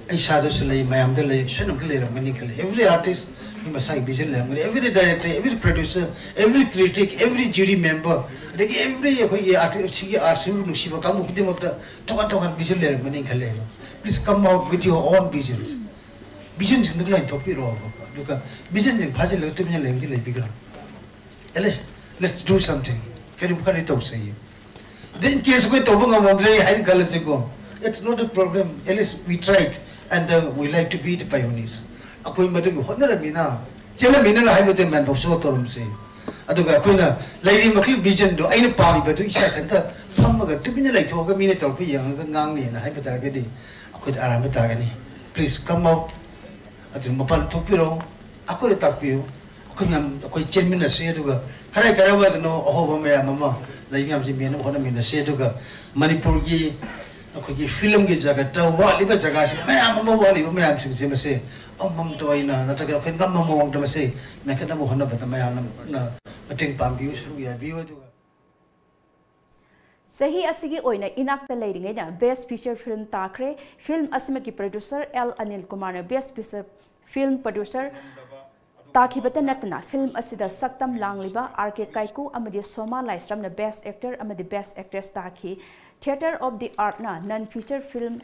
ꯑꯩ ꯏꯁꯥꯗꯁꯨ ꯂꯩ, ꯃꯌꯥꯝꯗ ꯂꯩ, ꯁꯣꯏꯗꯅꯃꯛꯀꯤ ꯂꯩꯔꯝꯒꯅꯤ ꯈꯜꯂꯤ꯫ Every artist ꯃꯁꯥꯒꯤ vision ꯂꯩꯔꯝꯒꯅꯤ꯫ Every director, every producer, every critic, every jury member, ꯑꯗꯒꯤ every ꯑꯩꯈꯣꯏꯒꯤ artist, ꯁꯤꯒꯤ artꯁꯤꯕꯨ ꯅꯨꯡꯁꯤꯕ ꯀꯥꯡꯕꯨ ꯈꯨꯗꯤꯡꯃꯛꯇ ꯇꯣꯉꯥꯟ ꯇꯣꯉꯥꯟꯕ vision ꯂꯩꯔꯝꯒꯅꯤ ꯈꯜꯂꯦꯕ꯫ Please come out with your own visions. Visionꯁꯤꯡꯗꯨ ꯂꯣꯏ ꯊꯣꯛꯄꯤꯔꯛꯑꯣꯕ꯫ ꯑꯗꯨꯒ visionꯁꯤꯡ ꯐꯥꯖꯤꯜꯂꯒ ꯇꯨꯃꯤꯟꯅ ꯂꯩꯕꯗꯤ ꯂꯩꯕꯤꯒꯅꯨ꯫ At least Let's do something. ꯀꯔꯤ ꯈꯔ ꯇꯧꯁꯦ꯫ Then case ꯑꯩꯈꯣꯏ ꯇꯧꯕ ꯉꯝꯃꯝꯗ꯭ꯔꯦ ꯍꯥꯏꯅ ꯈꯜꯂꯁꯤꯀꯣ, it's not a problem, at least we tried and uh, we like to be the pioneers. ꯑꯩꯈꯣꯏ ꯃꯗꯨꯒꯤ ꯍꯣꯠꯅꯔꯝꯃꯤꯅ, ꯆꯦꯜꯂꯝꯃꯤꯅ ꯍꯥꯏꯕꯗꯤ ꯃꯦꯟ ꯑꯣꯐ ꯁꯣ ꯇꯧꯔꯝꯁꯦ꯫ ꯑꯗꯨꯒ ꯑꯩꯈꯣꯏꯅ ꯂꯩꯔꯤꯕ ꯃꯈꯩ ꯚꯤꯖꯟꯗꯣ ꯑꯩꯅ ꯄꯥꯝꯃꯤꯕꯗꯨ ꯏꯁꯥ ꯏꯊꯟꯇ ꯐꯝꯃꯒ ꯇꯨꯃꯤꯟꯅ ꯂꯩꯊꯣꯛꯑꯒ ꯃꯤꯅ ꯇꯧꯔꯛꯄ ꯌꯦꯡꯉꯒ ꯉꯥꯡꯅꯤꯅ ꯍꯥꯏꯕ ꯇꯥꯔꯒꯗꯤ ꯑꯩꯈꯣꯏꯗ ꯑꯔꯥꯟꯕ ꯇꯥꯒꯅꯤ꯫ Please come out. ꯑꯗꯨ ꯃꯄꯥꯟ ꯊꯣꯛꯄꯤꯔꯣ, ꯑꯩꯈꯣꯏꯗ ꯇꯥꯛꯄꯤꯌꯨ꯫ ꯑꯩꯈꯣꯏ ꯃꯌꯥꯝ ꯑꯩꯈꯣꯏ ꯆꯦꯟꯃꯤꯟꯅꯁꯤ꯫ ꯑꯗꯨꯒ ꯀꯔꯥꯏ ꯀꯔꯥꯏꯋꯥꯏꯗꯅꯣ ꯑꯍꯣꯕ ꯃꯌꯥꯝ ꯑꯃ ꯂꯩ ꯃꯌꯥꯝꯁꯤ ꯃꯦꯟꯅꯕ ꯍꯣꯠꯅꯃꯤꯟꯅꯁꯤ꯫ ꯑꯗꯨꯒ ꯃꯅꯤꯄꯨꯔꯒꯤ ꯑꯩꯈꯣꯏꯒꯤ ꯐꯤꯂꯝꯒꯤ ꯖꯒꯠꯇ ꯋꯥꯠꯂꯤꯕ ꯖꯒꯥꯁꯤ ꯃꯌꯥꯝ ꯑꯃ ꯋꯥꯠꯂꯤꯕ ꯃꯌꯥꯝꯁꯤꯡꯁꯦ ꯃꯁꯦ ꯑꯃꯃꯝꯇ ꯑꯣꯏꯅ ꯅꯠꯇ꯭ꯔꯒ ꯑꯩꯈꯣꯏ ꯉꯝꯕ ꯃꯑꯣꯡꯗ ꯃꯁꯦ ꯃꯦꯟꯈꯠꯅꯕ ꯍꯣꯠꯅꯕꯗ ꯃꯌꯥꯝꯅ ꯃꯇꯦꯡ ꯄꯥꯡꯕꯤꯌꯨ, ꯁꯔꯨꯛ ꯌꯥꯕꯤꯌꯨ꯫ ꯑꯗꯨꯒ ꯆꯍꯤ ꯑꯁꯤꯒꯤ ꯑꯣꯏꯅ ꯏꯅꯥꯛꯇ ꯂꯩꯔꯤꯉꯩꯗ Best Feature Film ꯇꯥꯈ꯭ꯔꯦ꯫ ꯐꯤꯂꯝ ꯑꯁꯤꯃꯛꯀꯤ ꯄ꯭ꯔꯗ꯭ꯌꯨꯁꯔ ꯑꯦꯜ ꯑꯅꯤꯜ ꯀꯨꯃꯥꯔꯅ Best Feature Film Producer ꯇꯥꯈꯤꯕꯇ ꯅꯠꯇꯅ ꯐꯤꯂꯝ ꯑꯁꯤꯗ ꯁꯛꯇꯝ ꯂꯥꯡꯂꯤꯕ ꯑꯥꯔ ꯀꯦ ꯀꯥꯏꯀꯨ ꯑꯃꯗꯤ ꯁꯣꯃꯥ ꯂꯥꯏꯁ꯭ꯔꯝꯅ Best Actor ꯑꯃꯗꯤ Best Actress ꯇꯥꯈꯤ꯫ Theatre of the Artꯅ Non Feature Film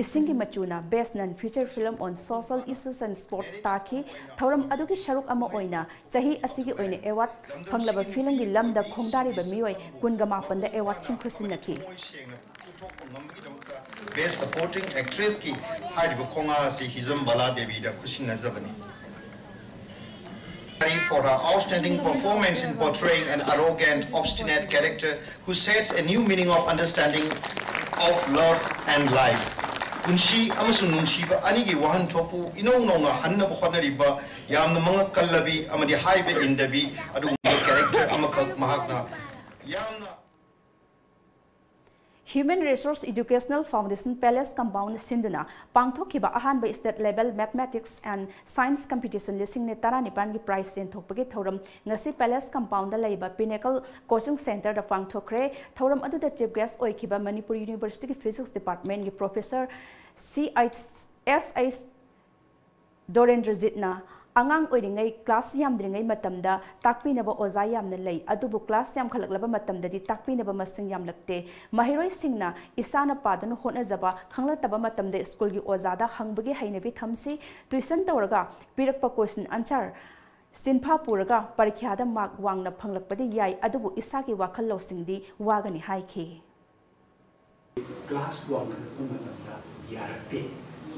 ꯏꯁꯤꯡꯒꯤ ꯃꯆꯨꯅ Best Non Feature Film on Social Issues and Sport ꯇꯥꯈꯤ꯫ ꯊꯧꯔꯝ ꯑꯗꯨꯒꯤ ꯁꯔꯨꯛ ꯑꯃ ꯑꯣꯏꯅ ꯆꯍꯤ ꯑꯁꯤꯒꯤ ꯑꯣꯏꯅ ꯑꯦꯋꯥꯔꯗ ꯐꯪꯂꯕ ꯐꯤꯂꯝꯒꯤ ꯂꯝꯗ ꯈꯣꯡꯗꯥꯔꯤꯕ ꯃꯤꯑꯣꯏ ꯀꯨꯟꯒ ꯃꯥꯄꯟꯗ ꯑꯦꯋꯥꯔꯗꯁꯤꯡ ꯈꯨꯠꯁꯤꯟꯅꯈꯤ꯫ Best Supporting Actressꯀꯤ ꯍꯥꯏꯔꯤꯕ ꯈꯣꯡꯉꯥ ꯑꯁꯤ ꯍꯤꯖꯝ ꯕꯂꯥ ꯗꯦꯕꯤꯗ ꯈꯨꯠꯁꯤꯟꯅꯖꯕꯅꯤ꯫ For her outstanding performance in portraying an arrogant, obstinate character who sets a new meaning of understanding of love and life. ꯄꯨꯟꯁꯤ ꯑꯃꯁꯨꯡ ꯅꯨꯡꯁꯤꯕ ꯑꯅꯤꯒꯤ ꯋꯥꯍꯟꯊꯣꯛꯄꯨ ꯏꯅꯧ ꯅꯧꯅ ꯍꯟꯅꯕ ꯍꯣꯠꯅꯔꯤꯕ ꯌꯥꯝꯅ ꯃꯉꯛ ꯀꯜꯂꯕꯤ ꯑꯃꯗꯤ ꯍꯥꯏꯕ ꯏꯟꯗꯕꯤ ꯑꯗꯨꯒꯨꯝꯕ character ꯑꯃꯈꯛ ꯃꯍꯥꯛꯅ ꯌꯥꯝꯅ Human Resource Educational Foundation Palace Compound ꯁꯤꯟꯗꯨꯅ ꯄꯥꯡꯊꯣꯛꯈꯤꯕ ꯑꯍꯥꯟꯕ State Level Mathematics and Science Competition ꯂꯤꯁꯤꯡ ꯇꯔꯥꯅꯤꯄꯥꯟꯒꯤ prize ꯌꯦꯟꯊꯣꯛꯄꯒꯤ ꯊꯧꯔꯝ ꯉꯁꯤ Palace Compoundꯗ ꯂꯩꯕ Pinnacle Coaching Centreꯗ ꯄꯥꯡꯊꯣꯛꯈ꯭ꯔꯦ꯫ ꯊꯧꯔꯝ ꯑꯗꯨꯗ Chief Guest ꯑꯣꯏꯈꯤꯕ ꯃꯅꯤꯄꯨꯔ Universityꯒꯤ Physics Departmentꯀꯤ Professor ꯁꯤ ꯑꯩꯆ ꯑꯦꯁ ꯑꯩꯆ ꯗꯣꯔꯦꯟꯗ꯭ꯔꯖꯤꯠꯅ ꯑꯉꯥꯡ ꯑꯣꯏꯔꯤꯉꯩ class ꯌꯥꯝꯗ꯭ꯔꯤꯉꯩ ꯃꯇꯝꯗ ꯇꯥꯛꯄꯤꯅꯕ ꯑꯣꯖꯥ ꯌꯥꯝꯅ ꯂꯩ, ꯑꯗꯨꯕꯨ class ꯌꯥꯝꯈꯠꯂꯛꯂꯕ ꯃꯇꯝꯗꯗꯤ ꯇꯥꯛꯄꯤꯅꯕ ꯃꯁꯤꯡ ꯌꯥꯝꯂꯛꯇꯦ꯫ ꯃꯍꯩꯔꯣꯏꯁꯤꯡꯅ ꯏꯁꯥꯅ ꯄꯥꯗꯨꯅ ꯍꯣꯠꯅꯖꯕ ꯈꯪꯂꯛꯇꯕ ꯃꯇꯝꯗ ꯁ꯭ꯀꯨꯜꯒꯤ ꯑꯣꯖꯥꯗ ꯍꯪꯕꯒꯤ ꯍꯩꯅꯕꯤ ꯊꯝꯁꯤ꯫ Tuition ꯇꯧꯔꯒ ꯄꯤꯔꯛꯄ question answer ꯁꯤꯟꯐꯥ ꯄꯨꯔꯒ ꯄꯔꯤꯈ꯭ꯌꯥꯗ ꯃꯥꯔꯛ ꯋꯥꯡꯅ ꯐꯪꯂꯛꯄꯗꯤ ꯌꯥꯏ, ꯑꯗꯨꯕꯨ ꯏꯁꯥꯒꯤ ꯋꯥꯈꯜ ꯂꯧꯁꯤꯡꯗꯤ ꯋꯥꯒꯅꯤ ꯍꯥꯏꯈꯤ꯫ ꯀ꯭ꯂꯥꯁ ꯋꯥꯡꯈꯠꯂꯛꯄ ꯃꯇꯝꯗ ꯌꯥꯔꯛꯇꯦ꯫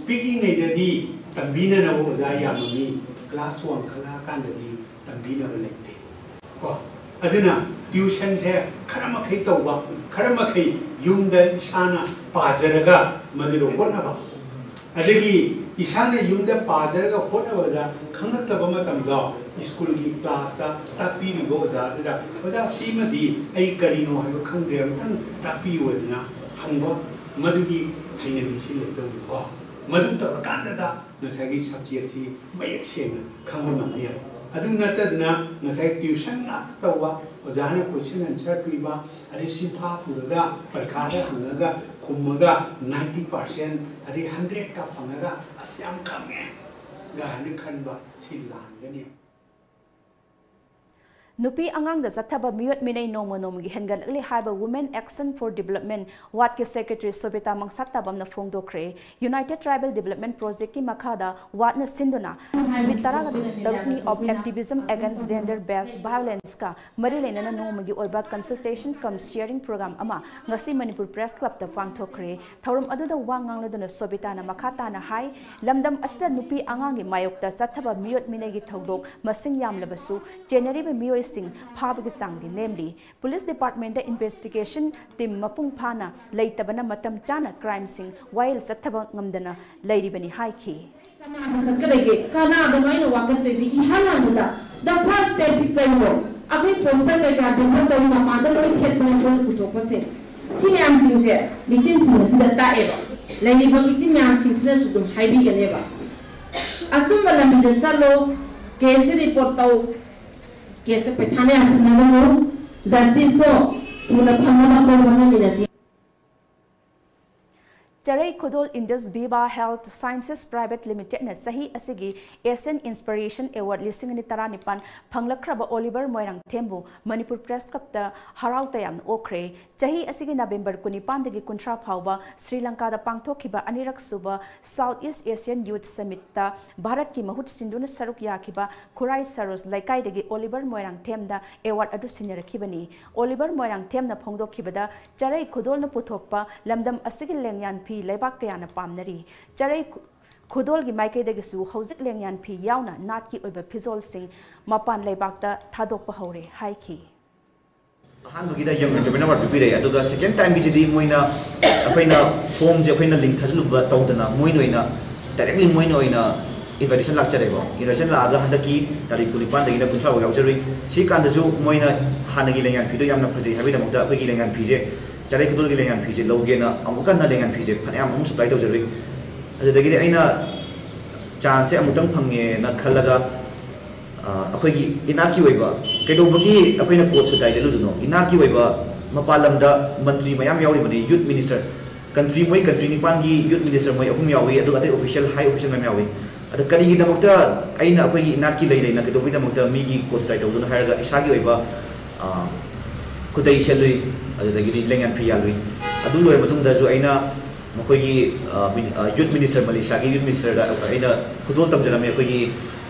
ꯄꯤꯛꯏꯉꯩꯗꯗꯤ ꯇꯝꯕꯤꯅꯅꯕ ꯑꯣꯖꯥ ꯌꯥꯝꯃꯝꯃꯤ, ꯀ꯭ꯂꯥꯁ ꯋꯥꯡꯈꯠꯂꯛꯑꯀꯥꯟꯗꯗꯤ ꯇꯝꯕꯤꯅꯕ ꯂꯩꯇꯦ꯫ ꯀꯣ ꯑꯗꯨꯅ ꯇ꯭ꯌꯨꯁꯟꯁꯦ ꯈꯔ ꯃꯈꯩ ꯇꯧꯕ, ꯈꯔ ꯃꯈꯩ ꯌꯨꯝꯗ ꯏꯁꯥꯅ ꯄꯥꯖꯔꯒ ꯃꯗꯨꯗ ꯍꯣꯠꯅꯕ꯫ ꯑꯗꯒꯤ ꯏꯁꯥꯅ ꯌꯨꯝꯗ ꯄꯥꯖꯔꯒ ꯍꯣꯠꯅꯕꯗ ꯈꯪꯉꯛꯇꯕ ꯃꯇꯝꯗ ꯁ꯭ꯀꯨꯜꯒꯤ ꯀ꯭ꯂꯥꯁꯇ ꯇꯥꯛꯄꯤꯔꯤꯕ ꯑꯣꯖꯥꯗꯨꯗ, "ꯑꯣꯖꯥ, ꯁꯤꯃꯗꯤ ꯑꯩ ꯀꯔꯤꯅꯣ ꯍꯥꯏꯕ ꯈꯪꯗ꯭ꯔꯦ, ꯑꯃꯨꯛꯇꯪ ꯇꯥꯛꯄꯤꯌꯨ" ꯍꯥꯏꯗꯅ ꯍꯪꯕ, ꯃꯗꯨꯒꯤ ꯍꯩꯅꯕꯤꯁꯤ ꯂꯩꯗꯧꯔꯤꯀꯣ꯫ ꯃꯗꯨ ꯇꯧꯔꯀꯥꯟꯗꯗ ꯉꯁꯥꯏꯒꯤ ꯁꯕꯖꯦꯛꯁꯤ ꯃꯌꯦꯛ ꯁꯦꯡꯅ ꯈꯪꯕ ꯉꯝꯅꯦꯕ꯫ ꯑꯗꯨ ꯅꯠꯇꯗꯅ ꯉꯁꯥꯏ ꯇ꯭ꯌꯨꯁꯟ ꯉꯥꯛꯇ ꯇꯧꯕ, ꯑꯣꯖꯥꯅ ꯀꯣꯏꯁꯟ ꯑꯟꯁꯔ ꯄꯤꯕ, ꯑꯗꯩ ꯁꯤꯟꯐꯥ ꯄꯨꯔꯒ ꯄꯔꯤꯈꯥꯗ ꯍꯪꯉꯒ ꯈꯨꯝꯃꯒ ꯅꯥꯏꯟꯇꯤ ꯄꯥꯔꯁꯦꯟ ꯑꯗꯩ ꯍꯟꯗ꯭ꯔꯦꯠꯀ ꯐꯪꯉꯒ "ꯑꯁ, ꯌꯥꯝ ꯈꯪꯉꯦ" ꯒꯥꯏꯅ ꯈꯟꯕ, ꯁꯤ ꯂꯥꯟꯒꯅꯤ꯫ ꯅꯨꯄꯤ ꯑꯉꯥꯡꯗ ꯆꯠꯊꯕ ꯃꯤꯑꯣꯠ ꯃꯤꯅꯩ ꯅꯣꯡꯃ ꯅꯣꯡꯃꯒꯤ ꯍꯦꯟꯒꯠꯂꯛꯂꯤ ꯍꯥꯏꯕ Women Action for Development ꯋꯥꯔꯗꯀꯤ ꯁꯦꯀ꯭ꯔꯦꯇꯔꯤ ꯁꯣꯕꯤꯇꯥ ꯃꯪꯁꯥꯇꯥꯕꯝꯅ ꯐꯣꯡꯗꯣꯛꯈ꯭ꯔꯦ꯫ United Tribal Development Projectꯀꯤ ꯃꯈꯥꯗ ꯋꯥꯔꯗꯅ ꯁꯤꯟꯗꯨꯅ ꯅꯨꯃꯤꯠ ꯇꯔꯥꯇꯔꯨꯛꯅꯤ of Activism Against Gender Based Violenceꯀ ꯃꯔꯤ ꯂꯩꯅꯅ ꯅꯣꯡꯃꯒꯤ ꯑꯣꯏꯕ consultation cum sharing program ꯑꯃ ꯉꯁꯤ ꯃꯅꯤꯄꯨꯔ ꯄ꯭ꯔꯦꯁ ꯀ꯭ꯂꯕꯇ ꯄꯥꯡꯊꯣꯛꯈ꯭ꯔꯦ꯫ ꯊꯧꯔꯝ ꯑꯗꯨꯗ ꯋꯥ ꯉꯥꯡꯂꯗꯨꯅ ꯁꯣꯕꯤꯇꯥꯅ ꯃꯈꯥ ꯇꯥꯅ ꯍꯥꯏ, ꯂꯝꯗꯝ ꯑꯁꯤꯗ ꯅꯨꯄꯤ ꯑꯉꯥꯡꯒꯤ ꯃꯥꯌꯣꯛꯇ ꯆꯠꯊꯕ ꯃꯤꯑꯣꯠ ꯃꯤꯅꯩꯒꯤ ꯊꯧꯗꯣꯛ ꯃꯁꯤꯡ ꯌꯥꯝꯂꯕꯁꯨ ꯆꯦꯟꯅꯔꯤꯕ ꯃꯤꯑꯣꯏꯁꯤꯡ ꯐꯥꯕꯒꯤ ꯆꯥꯡꯗꯤ ꯅꯦꯝꯂꯤ꯫ ꯄꯨꯂꯤꯁ ꯗꯤꯄꯥꯔꯠꯃꯦꯟꯇ ꯏꯟꯚꯦꯁꯇꯤꯒꯦꯁꯟ ꯇꯤꯝ ꯃꯄꯨꯡ ꯐꯥꯅ ꯂꯩꯇꯕꯅ ꯃꯇꯝ ꯆꯥꯅ ꯀ꯭ꯔꯥꯏꯝꯁꯤꯡ ꯋꯥꯌꯦꯜ ꯆꯠꯊꯕ ꯉꯝꯗꯅ ꯂꯩꯔꯤꯕꯅꯤ ꯍꯥꯏꯈꯤ꯫ ꯀꯅꯥꯗ ꯆꯠꯀꯗꯒꯦ? ꯀꯅꯥꯗꯅꯣ ꯑꯩꯅ ꯋꯥꯀꯠꯇꯣꯏꯁꯦ? ꯏꯍꯥꯟ ꯍꯥꯟꯕꯗ the first stepꯁꯤ ꯀꯩꯅꯣ? ꯑꯩꯈꯣꯏ ꯄꯣꯁꯇꯔ ꯀꯩꯀꯥ ꯗꯦꯃꯣ ꯇꯧꯔꯤ ꯃꯄꯥꯟꯗ ꯂꯣꯏ ꯊꯦꯠꯄꯅꯦ ꯃꯣꯏꯅ ꯄꯨꯊꯣꯛꯄꯁꯦ꯫ ꯁꯤ ꯃꯌꯥꯝꯁꯤꯡꯁꯦ victimꯁꯤꯡ ꯑꯁꯤꯗ ꯇꯥꯛꯑꯦꯕ꯫ ꯂꯩꯔꯤꯕ victim ꯃꯌꯥꯝꯁꯤꯡꯁꯤꯅꯁꯨ ꯑꯗꯨꯝ ꯍꯥꯏꯕꯤꯒꯅꯦꯕ꯫ ꯑꯆꯨꯝꯕ ꯂꯝꯕꯤꯗ ꯆꯠꯂꯣ, caseꯁꯦ report ꯇꯧ, caseꯁꯦ ꯄꯩꯁꯥꯅ ꯌꯥꯁꯤꯟꯅꯒꯅꯨ, justiceꯇꯣ ꯊꯨꯅ ꯐꯪꯅꯕ ꯑꯩꯈꯣꯏ ꯍꯣꯠꯅꯃꯤꯟꯅꯁꯤ꯫ ꯆꯔꯩ ꯈꯨꯗꯣꯜ Indus Viva Health Sciences Private Limitedꯅ ꯆꯍꯤ ꯑꯁꯤꯒꯤ Asian Inspiration Award ꯂꯤꯁꯤꯡ ꯑꯅꯤ ꯇꯔꯥꯅꯤꯄꯥꯟ ꯐꯪꯂꯛꯈ꯭ꯔꯕ ꯑꯣꯂꯤꯚꯔ ꯃꯣꯏꯔꯥꯡꯊꯦꯝꯕꯨ ꯃꯅꯤꯄꯨꯔ Press Clubꯇ ꯍꯔꯥꯎ ꯇꯌꯥꯝꯅ ꯑꯣꯛꯈ꯭ꯔꯦ꯫ ꯆꯍꯤ ꯑꯁꯤꯒꯤ ꯅꯕꯦꯝꯕꯔ ꯀꯨꯟꯅꯤꯄꯥꯟꯗꯒꯤ ꯀꯨꯟꯊ꯭ꯔꯥ ꯐꯥꯎꯕ ꯁ꯭ꯔꯤ ꯂꯪꯀꯥꯗ ꯄꯥꯡꯊꯣꯛꯈꯤꯕ ꯑꯅꯤꯔꯛ ꯁꯨꯕ South East Asian Youth Summitꯇ ꯚꯥꯔꯠꯀꯤ ꯃꯍꯨꯠ ꯁꯤꯟꯗꯨꯅ ꯁꯔꯨꯛ ꯌꯥꯈꯤꯕ ꯈꯨꯔꯥꯏ ꯁꯔꯣꯖ ꯂꯩꯀꯥꯏꯗꯒꯤ ꯑꯣꯂꯤꯚꯔ ꯃꯣꯏꯔꯥꯡꯊꯦꯝꯗ ꯑꯦꯋꯥꯔꯗ ꯑꯗꯨ ꯁꯤꯟꯅꯔꯛꯈꯤꯕꯅꯤ꯫ ꯑꯣꯂꯤꯚꯔ ꯃꯣꯏꯔꯥꯡꯊꯦꯝꯅ ꯐꯣꯡꯗꯣꯛꯈꯤꯕꯗ, ꯆꯔꯩ ꯈꯨꯗꯣꯜꯅ ꯄꯨꯊꯣꯛꯄ ꯂꯝꯗꯝ ꯑꯁꯤꯒꯤ ꯂꯦꯡꯌꯥꯟ ꯐꯤ ꯂꯩꯕꯥꯛ ꯀꯌꯥꯅ ꯄꯥꯝꯅꯔꯤ꯫ ꯆꯔꯩ ꯈꯨ-, ꯈꯨꯗꯣꯜꯒꯤ ꯃꯥꯏꯀꯩꯗꯒꯤꯁꯨ ꯍꯧꯖꯤꯛ ꯂꯦꯡꯌꯥꯟ ꯐꯤ ꯌꯥꯎꯅ ꯅꯥꯠꯀꯤ ꯑꯣꯏꯕ ꯐꯤꯖꯣꯜꯁꯤꯡ ꯃꯄꯥꯟ ꯂꯩꯕꯥꯛꯇ ꯊꯥꯗꯣꯛꯄ ꯍꯧꯔꯦ ꯍꯥꯏꯈꯤ꯫ ꯑꯍꯥꯟꯕꯒꯤꯗ Young Entrepreneur Award ꯄꯤꯕꯤꯔꯛꯑꯦ, ꯑꯗꯨꯒ second timeꯒꯤꯁꯤꯗꯤ ꯃꯣꯏꯅ, ꯑꯩꯈꯣꯏꯅ formꯁꯦ ꯑꯩꯈꯣꯏꯅ link ꯊꯥꯖꯤꯜꯂꯨꯕ ꯇꯧꯗꯅ ꯃꯣꯏꯅ ꯑꯣꯏꯅ directly ꯃꯣꯏꯅ ꯑꯣꯏꯅ invitation ꯂꯥꯛꯆꯔꯦꯕ꯫ Invitation ꯂꯥꯛꯑꯒ ꯍꯟꯗꯛꯀꯤ ꯇꯥꯔꯤꯛ ꯀꯨꯟꯅꯤꯄꯥꯟꯗꯒꯤꯅ ꯀꯨꯟꯊ꯭ꯔꯥ ꯐꯥꯎ ꯌꯥꯎꯖꯔꯨꯏ꯫ ꯁꯤ ꯀꯥꯟꯗꯁꯨ ꯃꯣꯏꯅ ꯍꯥꯟꯅꯒꯤ ꯂꯦꯡꯌꯥꯟ ꯐꯤꯗꯣ ꯌꯥꯝꯅ ꯐꯖꯩ ꯍꯥꯏꯕꯒꯤꯗꯃꯛꯇ ꯑꯩꯈꯣꯏꯒꯤ ꯂꯦꯡꯌꯥꯟ ꯐꯤꯁꯦ, ꯆꯔꯩ ꯈꯨꯗꯣꯜꯒꯤ ꯂꯦꯡꯌꯥꯟ ꯐꯤꯁꯦ ꯂꯧꯒꯦꯅ ꯑꯃꯨꯛꯀ ꯍꯟꯅ ꯂꯦꯡꯌꯥꯟ ꯐꯤꯁꯦ ꯐꯅꯌꯥꯝ ꯑꯃꯨꯛ supply ꯇꯧꯖꯔꯨꯏ꯫ ꯑꯗꯨꯗꯒꯤꯗꯤ ꯑꯩꯅ chanceꯁꯦ ꯑꯃꯨꯛꯇꯪ ꯐꯪꯉꯦꯅ ꯈꯜꯂꯒ, ꯑ, ꯑꯩꯈꯣꯏꯒꯤ ꯏꯅꯥꯠꯀꯤ ꯑꯣꯏꯕ, ꯀꯩꯗꯧꯕꯒꯤ ꯑꯩꯈꯣꯏꯅ coat ꯁꯨꯠ tie ꯂꯤꯠꯂꯨꯗꯣꯏꯅꯣ? ꯏꯅꯥꯠꯀꯤ ꯑꯣꯏꯕ, ꯃꯄꯥꯟ ꯂꯝꯗ ꯃꯟꯇ꯭ꯔꯤ ꯃꯌꯥꯝ ꯌꯥꯎꯔꯤꯕꯅꯤ, youth minister, country, ꯃꯣꯏ country ꯅꯤꯄꯥꯟꯒꯤ youth minister ꯃꯣꯏ ꯑꯍꯨꯝ ꯌꯥꯎꯏ, ꯑꯗꯨꯒ ꯑꯇꯩ official, high official ꯃꯌꯥꯝ ꯌꯥꯎꯏ꯫ ꯑꯗ ꯀꯔꯤꯒꯤꯗꯃꯛꯇ ꯑꯩꯅ ꯑꯩꯈꯣꯏꯒꯤ ꯏꯅꯥꯠꯀꯤ ꯂꯩ ꯂꯩꯅ ꯀꯩꯗꯧꯕꯒꯤꯗꯃꯛꯇ ꯃꯤꯒꯤ coat tie ꯇꯧꯗꯣꯏꯅꯣ ꯍꯥꯏꯔꯒ, ꯏꯁꯥꯒꯤ ꯑꯣꯏꯕ, ꯑ, ꯈꯨꯗꯩ ꯁꯦꯠꯂꯨꯏ, ꯑꯗꯨꯗꯒꯤꯗꯤ ꯂꯦꯡꯌꯥꯟ ꯐꯤ ꯌꯥꯜꯂꯨꯏ꯫ ꯑꯗꯨ ꯂꯣꯏꯔ ꯃꯇꯨꯡꯗꯁꯨ ꯑꯩꯅ ꯃꯈꯣꯏꯒꯤ, ꯑ, ꯃꯤꯅꯤ-, ꯑ, youth minister, ꯃꯂꯦꯁꯤꯌꯥꯒꯤ youth ministerꯗ ꯑꯩꯅ ꯈꯨꯗꯣꯜ ꯇꯝꯖꯔꯝꯃꯤ, ꯑꯩꯈꯣꯏꯒꯤ,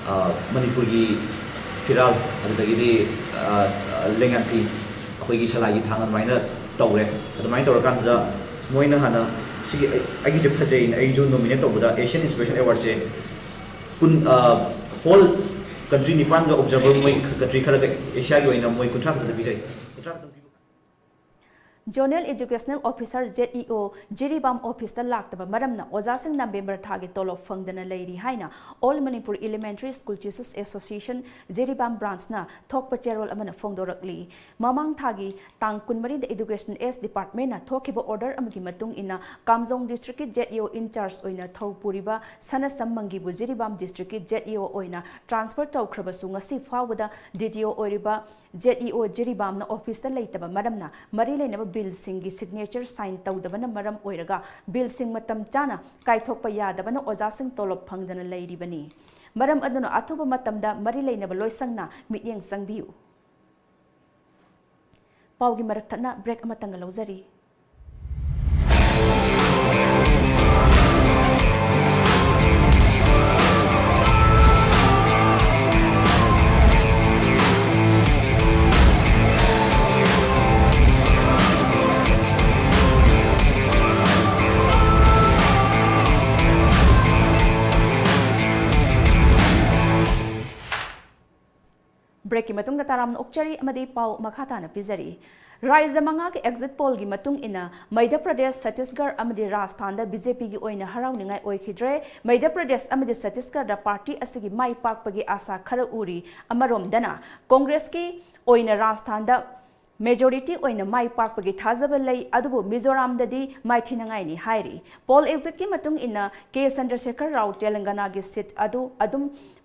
ꯑ, ꯃꯅꯤꯄꯨꯔꯒꯤ ꯐꯤꯔꯥꯜ, ꯑꯗꯨꯗꯒꯤꯗꯤ, ꯑ, ꯂꯦꯡꯌꯥꯟ ꯐꯤ, ꯑꯩꯈꯣꯏꯒꯤ ꯁꯂꯥꯏꯒꯤ ꯊꯥꯡ ꯑꯗꯨꯃꯥꯏꯅ ꯇꯧꯔꯦ꯫ ꯑꯗꯨꯃꯥꯏꯅ ꯇꯧꯔꯀꯥꯟꯗꯨꯗ ꯃꯣꯏꯅ ꯍꯥꯟꯅ ꯁꯤꯒꯤ ꯑꯩ-, ꯑꯩꯒꯤꯁꯦ ꯐꯖꯩꯅ ꯑꯩꯁꯨ nominate ꯇꯧꯕꯗ Asian Inspiration Awardꯁꯦ ꯀꯨꯟ, ꯑ, whole country ꯅꯤꯄꯥꯟꯒ observer, ꯃꯣꯏ country ꯈꯔꯒ, Asiaꯒꯤ ꯑꯣꯏꯅ ꯃꯣꯏ ꯀꯨꯟꯊ꯭ꯔꯥ ꯈꯛꯇꯗ ꯄꯤꯖꯩ꯫ ꯀꯨꯟꯊ꯭ꯔꯥ ꯈꯛꯇꯪ ꯄꯤꯕ꯫ Zonal Educational Officer, ZEO, Jiribam officeꯇ ꯂꯥꯛꯇꯕ ꯃꯔꯝꯅ ꯑꯣꯖꯥꯁꯤꯡ ꯅꯕꯦꯝꯕꯔ ꯊꯥꯒꯤ ꯇꯣꯂꯣꯞ ꯐꯪꯗꯅ ꯂꯩꯔꯤ ꯍꯥꯏꯅ All Manipur Elementary School Teachers Association Jiribam branchꯅ ꯊꯣꯛꯄ ꯆꯦꯔꯣꯜ ꯑꯃꯅ ꯐꯣꯡꯗꯣꯔꯛꯂꯤ꯫ ꯃꯃꯥꯡ ꯊꯥꯒꯤ ꯇꯥꯡ ꯀꯨꯟꯃꯔꯤꯗ Education S Departmentꯅ ꯊꯣꯛꯈꯤꯕ order ꯑꯃꯒꯤ ꯃꯇꯨꯡ ꯏꯟꯅ ꯀꯥꯝꯖꯣꯡ districtꯀꯤ ZEO in charge ꯑꯣꯏꯅ ꯊꯧ ꯄꯨꯔꯤꯕ ꯁꯅꯁꯝ ꯃꯪꯒꯤꯕꯨ ꯖꯤꯔꯤꯕꯥꯝ districtꯀꯤ ZEO ꯑꯣꯏꯅ transfer ꯇꯧꯈ꯭ꯔꯕꯁꯨ, ꯉꯁꯤ ꯐꯥꯎꯕꯗ DDO ꯑꯣꯏꯔꯤꯕ ZEO ꯖꯤꯔꯤꯕꯥꯝꯅ officeꯇ ꯂꯩꯇꯕ ꯃꯔꯝꯅ ꯃꯔꯤ ꯂꯩꯅꯕ ꯕꯤꯜꯁꯤꯡꯒꯤ ꯁꯤꯒꯅꯦꯆꯔ ꯁꯥꯏꯟ ꯇꯧꯗꯕꯅ ꯃꯔꯝ ꯑꯣꯏꯔꯒ ꯕꯤꯜꯁꯤꯡ ꯃꯇꯝ ꯆꯥꯅ ꯀꯥꯏꯊꯣꯛꯄ ꯌꯥꯗꯕꯅ ꯑꯣꯖꯥꯁꯤꯡ ꯇꯣꯂꯣꯞ ꯐꯪꯗꯅ ꯂꯩꯔꯤꯕꯅꯤ꯫ ꯃꯔꯝ ꯑꯗꯨꯅ ꯑꯊꯨꯕ ꯃꯇꯝꯗ ꯃꯔꯤ ꯂꯩꯅꯕ ꯂꯣꯏꯁꯪꯅ ꯃꯤꯠꯌꯦꯡ ꯆꯪꯕꯤꯌꯨ꯫ ꯄꯥꯎꯒꯤ ꯃꯔꯛ ꯊꯠꯅ ꯕ꯭ꯔꯦꯛ ꯑꯃꯇꯪꯒ ꯂꯧꯖꯔꯤ꯫ ꯕ꯭ꯔꯦꯛꯀꯤ ꯃꯇꯨꯡꯗ ꯇꯔꯥꯝꯅ ꯑꯣꯛꯆꯔꯤ ꯑꯃꯗꯤ ꯄꯥꯎ ꯃꯈꯥ ꯇꯥꯅ ꯄꯤꯖꯔꯤ꯫ ꯔꯥꯖ꯭ꯌ ꯃꯉꯥꯒꯤ ꯑꯦꯛꯖꯤꯠ ꯄꯣꯜꯒꯤ ꯃꯇꯨꯡ ꯏꯟꯅ ꯃꯩꯙ꯭ꯌ ꯄ꯭ꯔꯗꯦꯁ, ꯁꯠꯇꯤꯁꯒꯔ ꯑꯃꯗꯤ ꯔꯥꯖꯁꯊꯥꯟꯗ ꯕꯤ ꯖꯦ ꯄꯤꯒꯤ ꯑꯣꯏꯅ ꯍꯔꯥꯎꯅꯤꯡꯉꯥꯏ ꯑꯣꯏꯈꯤꯗ꯭ꯔꯦ꯫ ꯃꯩꯙ꯭ꯌ ꯄ꯭ꯔꯗꯦꯁ ꯑꯃꯗꯤ ꯁꯠꯇꯤꯁꯒꯔꯗ ꯄꯥꯔꯇꯤ ꯑꯁꯤꯒꯤ ꯃꯥꯏ ꯄꯥꯛꯄꯒꯤ ꯑꯥꯁꯥ ꯈꯔ ꯎꯔꯤ꯫ ꯑꯃꯔꯣꯝꯗꯅ ꯀꯣꯡꯒ꯭ꯔꯦꯁꯀꯤ ꯑꯣꯏꯅ ꯔꯥꯖꯁꯊꯥꯟꯗ ꯃꯦꯖꯣꯔꯤꯇꯤ ꯑꯣꯏꯅ ꯃꯥꯏ ꯄꯥꯛꯄꯒꯤ ꯊꯥꯖꯕ ꯂꯩ, ꯑꯗꯨꯕꯨ ꯃꯤꯖꯣꯔꯥꯝꯗꯗꯤ ꯃꯥꯏꯊꯤꯅꯉꯥꯏꯅꯤ ꯍꯥꯏꯔꯤ꯫ ꯄꯣꯜ ꯑꯦꯛꯖꯤꯠꯀꯤ ꯃꯇꯨꯡ ꯏꯟꯅ ꯀꯦ ꯆꯟꯗ꯭ꯔꯁꯦꯈꯔ ꯔꯥꯎ ꯇꯦꯂꯪꯒꯅꯥꯒꯤ ꯁꯤꯠ ꯑꯗꯨ ꯑꯗꯨꯝ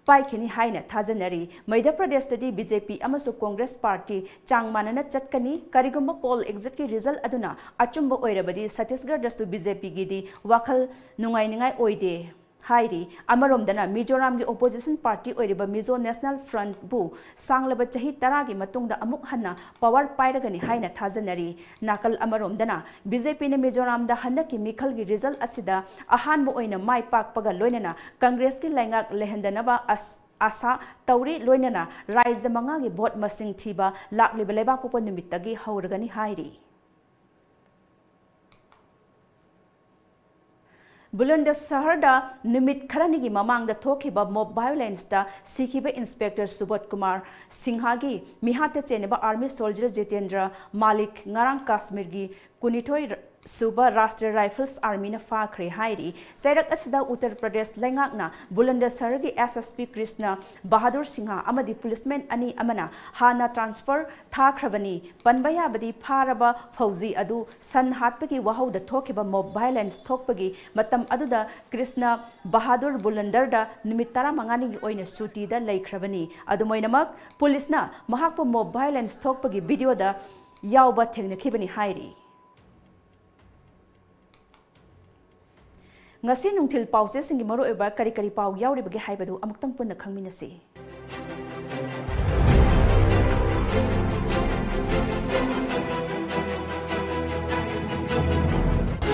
ꯄꯥꯏꯈꯤꯅꯤ ꯍꯥꯏꯅ ꯊꯥꯖꯅꯔꯤ꯫ ꯃꯩꯙ꯭ꯌ ꯄ꯭ꯔꯗꯦꯁꯇꯗꯤ ꯕꯤ ꯖꯦ ꯄꯤ ꯑꯃꯁꯨꯡ ꯀꯣꯡꯒ꯭ꯔꯦꯁ ꯄꯥꯔꯇꯤ ꯆꯥꯡ ꯃꯥꯟꯅꯅ ꯆꯠꯀꯅꯤ꯫ ꯀꯔꯤꯒꯨꯝꯕ ꯄꯣꯜ ꯑꯦꯛꯖꯤꯠꯀꯤ ꯔꯤꯖꯜ ꯑꯗꯨꯅ ꯑꯆꯨꯝꯕ ꯑꯣꯏꯔꯕꯗꯤ ꯁꯠꯇꯤꯁꯒꯔꯗꯁꯨ ꯕꯤ ꯖꯦ ꯄꯤꯒꯤꯗꯤ ꯋꯥꯈꯜ ꯅꯨꯡꯉꯥꯏꯅꯤꯡꯉꯥꯏ ꯑꯣꯏꯗꯦ ꯍꯥꯏꯔꯤ꯫ ꯑꯃꯔꯣꯝꯗꯅ ꯃꯤꯖꯣꯔꯥꯝꯒꯤ ꯑꯣꯄꯣꯖꯤꯁꯟ ꯄꯥꯔꯇꯤ ꯑꯣꯏꯔꯤꯕ ꯃꯤꯖꯣ ꯅꯦꯁꯅꯦꯜ ꯐ꯭ꯔꯟꯠꯕꯨ ꯁꯥꯡꯂꯕ ꯆꯍꯤ ꯇꯔꯥꯒꯤ ꯃꯇꯨꯡꯗ ꯑꯃꯨꯛ ꯍꯟꯅ ꯄꯋꯥꯔ ꯄꯥꯏꯔꯒꯅꯤ ꯍꯥꯏꯅ ꯊꯥꯖꯅꯔꯤ꯫ ꯅꯥꯀꯜ ꯑꯃꯔꯣꯝꯗꯅ ꯕꯤ ꯖꯦ ꯄꯤꯅ ꯃꯤꯖꯣꯔꯥꯝꯗ ꯍꯟꯗꯛꯀꯤ ꯃꯤꯈꯜꯒꯤ ꯔꯤꯖꯜ ꯑꯁꯤꯗ ꯑꯍꯥꯟꯕ ꯑꯣꯏꯅ ꯃꯥꯏ ꯄꯥꯛꯄꯒ ꯂꯣꯏꯅꯅ ꯀꯪꯒ꯭ꯔꯦꯁꯀꯤ ꯂꯩꯉꯥꯛ ꯂꯩꯍꯟꯗꯅꯕ ꯑꯁ-, ꯑꯥꯁꯥ ꯇꯧꯔꯤ꯫ ꯂꯣꯏꯅꯅ ꯔꯥꯖ꯭ꯌ ꯃꯉꯥꯒꯤ ꯚꯣꯠ ꯃꯁꯤꯡ ꯊꯤꯕ ꯂꯥꯛꯂꯤꯕ ꯂꯩꯕꯥꯛꯄꯣꯛꯄ ꯅꯨꯃꯤꯠꯇꯒꯤ ꯍꯧꯔꯒꯅꯤ ꯍꯥꯏꯔꯤ꯫ ꯕꯨꯂꯟꯗ ꯁꯍꯔꯗ ꯅꯨꯃꯤꯠ ꯈꯔꯅꯤꯒꯤ ꯃꯃꯥꯡꯗ ꯊꯣꯛꯈꯤꯕ ꯃꯣꯕ ꯚꯥꯏꯑꯣꯂꯦꯟꯁꯇ ꯁꯤꯈꯤꯕ ꯏꯟꯁꯄꯦꯛꯇꯔ ꯁꯨꯕꯣꯙ ꯀꯨꯃꯥꯔ ꯁꯤꯡꯍꯒꯤ ꯃꯤꯍꯥꯠꯇ ꯆꯦꯟꯅꯕ ꯑꯥꯔꯃꯤ ꯁꯣꯜꯖꯔ ꯖꯤꯇꯦꯟꯗ꯭ꯔ ꯃꯥꯂꯤꯛ ꯉꯔꯥꯡ ꯀꯥꯁꯃꯤꯔꯒꯤ ꯀꯨꯟꯅꯤꯊꯣꯏ ꯁꯨꯕ ꯔꯥꯁꯇ꯭ꯔꯤꯌ ꯔꯥꯏꯐꯜꯁ ꯑꯥꯔꯃꯤꯅ ꯐꯥꯈ꯭ꯔꯦ ꯍꯥꯏꯔꯤ꯫ ꯆꯩꯔꯛ ꯑꯁꯤꯗ ꯎꯠꯇꯔ ꯄ꯭ꯔꯗꯦꯁ ꯂꯩꯉꯥꯛꯅ ꯕꯨꯂꯟꯗ ꯁꯍꯔꯒꯤ ꯑꯦꯁ ꯑꯦꯁ ꯄꯤ ꯀ꯭ꯔꯤꯁꯅ ꯕꯍꯥꯗꯨꯔ ꯁꯤꯡꯍ ꯑꯃꯗꯤ ꯄꯨꯂꯤꯁꯃꯦꯟ ꯑꯅꯤ ꯑꯃꯅ ꯍꯥꯟꯅ ꯇ꯭ꯔꯥꯟꯁꯐꯔ ꯊꯥꯈ꯭ꯔꯕꯅꯤ꯫ ꯄꯟꯕ ꯌꯥꯕꯗꯤ ꯐꯥꯔꯕ ꯐꯧꯖꯤ ꯑꯗꯨ ꯁꯟ ꯍꯥꯠꯄꯒꯤ ꯋꯥꯍꯧꯗ ꯊꯣꯛꯈꯤꯕ ꯃꯣꯕ ꯚꯥꯏꯑꯣꯂꯦꯟꯁ ꯊꯣꯛꯄꯒꯤ ꯃꯇꯝ ꯑꯗꯨꯗ ꯀ꯭ꯔꯤꯁꯅ ꯕꯍꯥꯗꯨꯔ ꯕꯨꯂꯟꯗꯔꯗ ꯅꯨꯃꯤꯠ ꯇꯔꯥꯃꯉꯥꯅꯤꯒꯤ ꯑꯣꯏꯅ ꯁꯨꯇꯤꯗ ꯂꯩꯈ꯭ꯔꯕꯅꯤ꯫ ꯑꯗꯨꯝ ꯑꯣꯏꯅꯃꯛ, ꯄꯨꯂꯤꯁꯅ ꯃꯍꯥꯛꯄꯨ ꯃꯣꯕ ꯚꯥꯏꯑꯣꯂꯦꯟꯁ ꯊꯣꯛꯄꯒꯤ ꯚꯤꯗꯤꯑꯣꯗ ꯌꯥꯎꯕ ꯊꯦꯡꯅꯈꯤꯕꯅꯤ ꯍꯥꯏꯔꯤ꯫ ꯉꯁꯤ ꯅꯨꯡꯊꯤꯜ ꯄꯥꯎꯆꯦꯁꯤꯡꯒꯤ ꯃꯔꯨꯑꯣꯏꯕ ꯀꯔꯤ ꯀꯔꯤ ꯄꯥꯎ ꯌꯥꯎꯔꯤꯕꯒꯦ ꯍꯥꯏꯕꯗꯨ ꯑꯃꯨꯛꯇꯪ ꯄꯨꯟꯅ ꯈꯪꯃꯤꯟꯅꯁꯤ꯫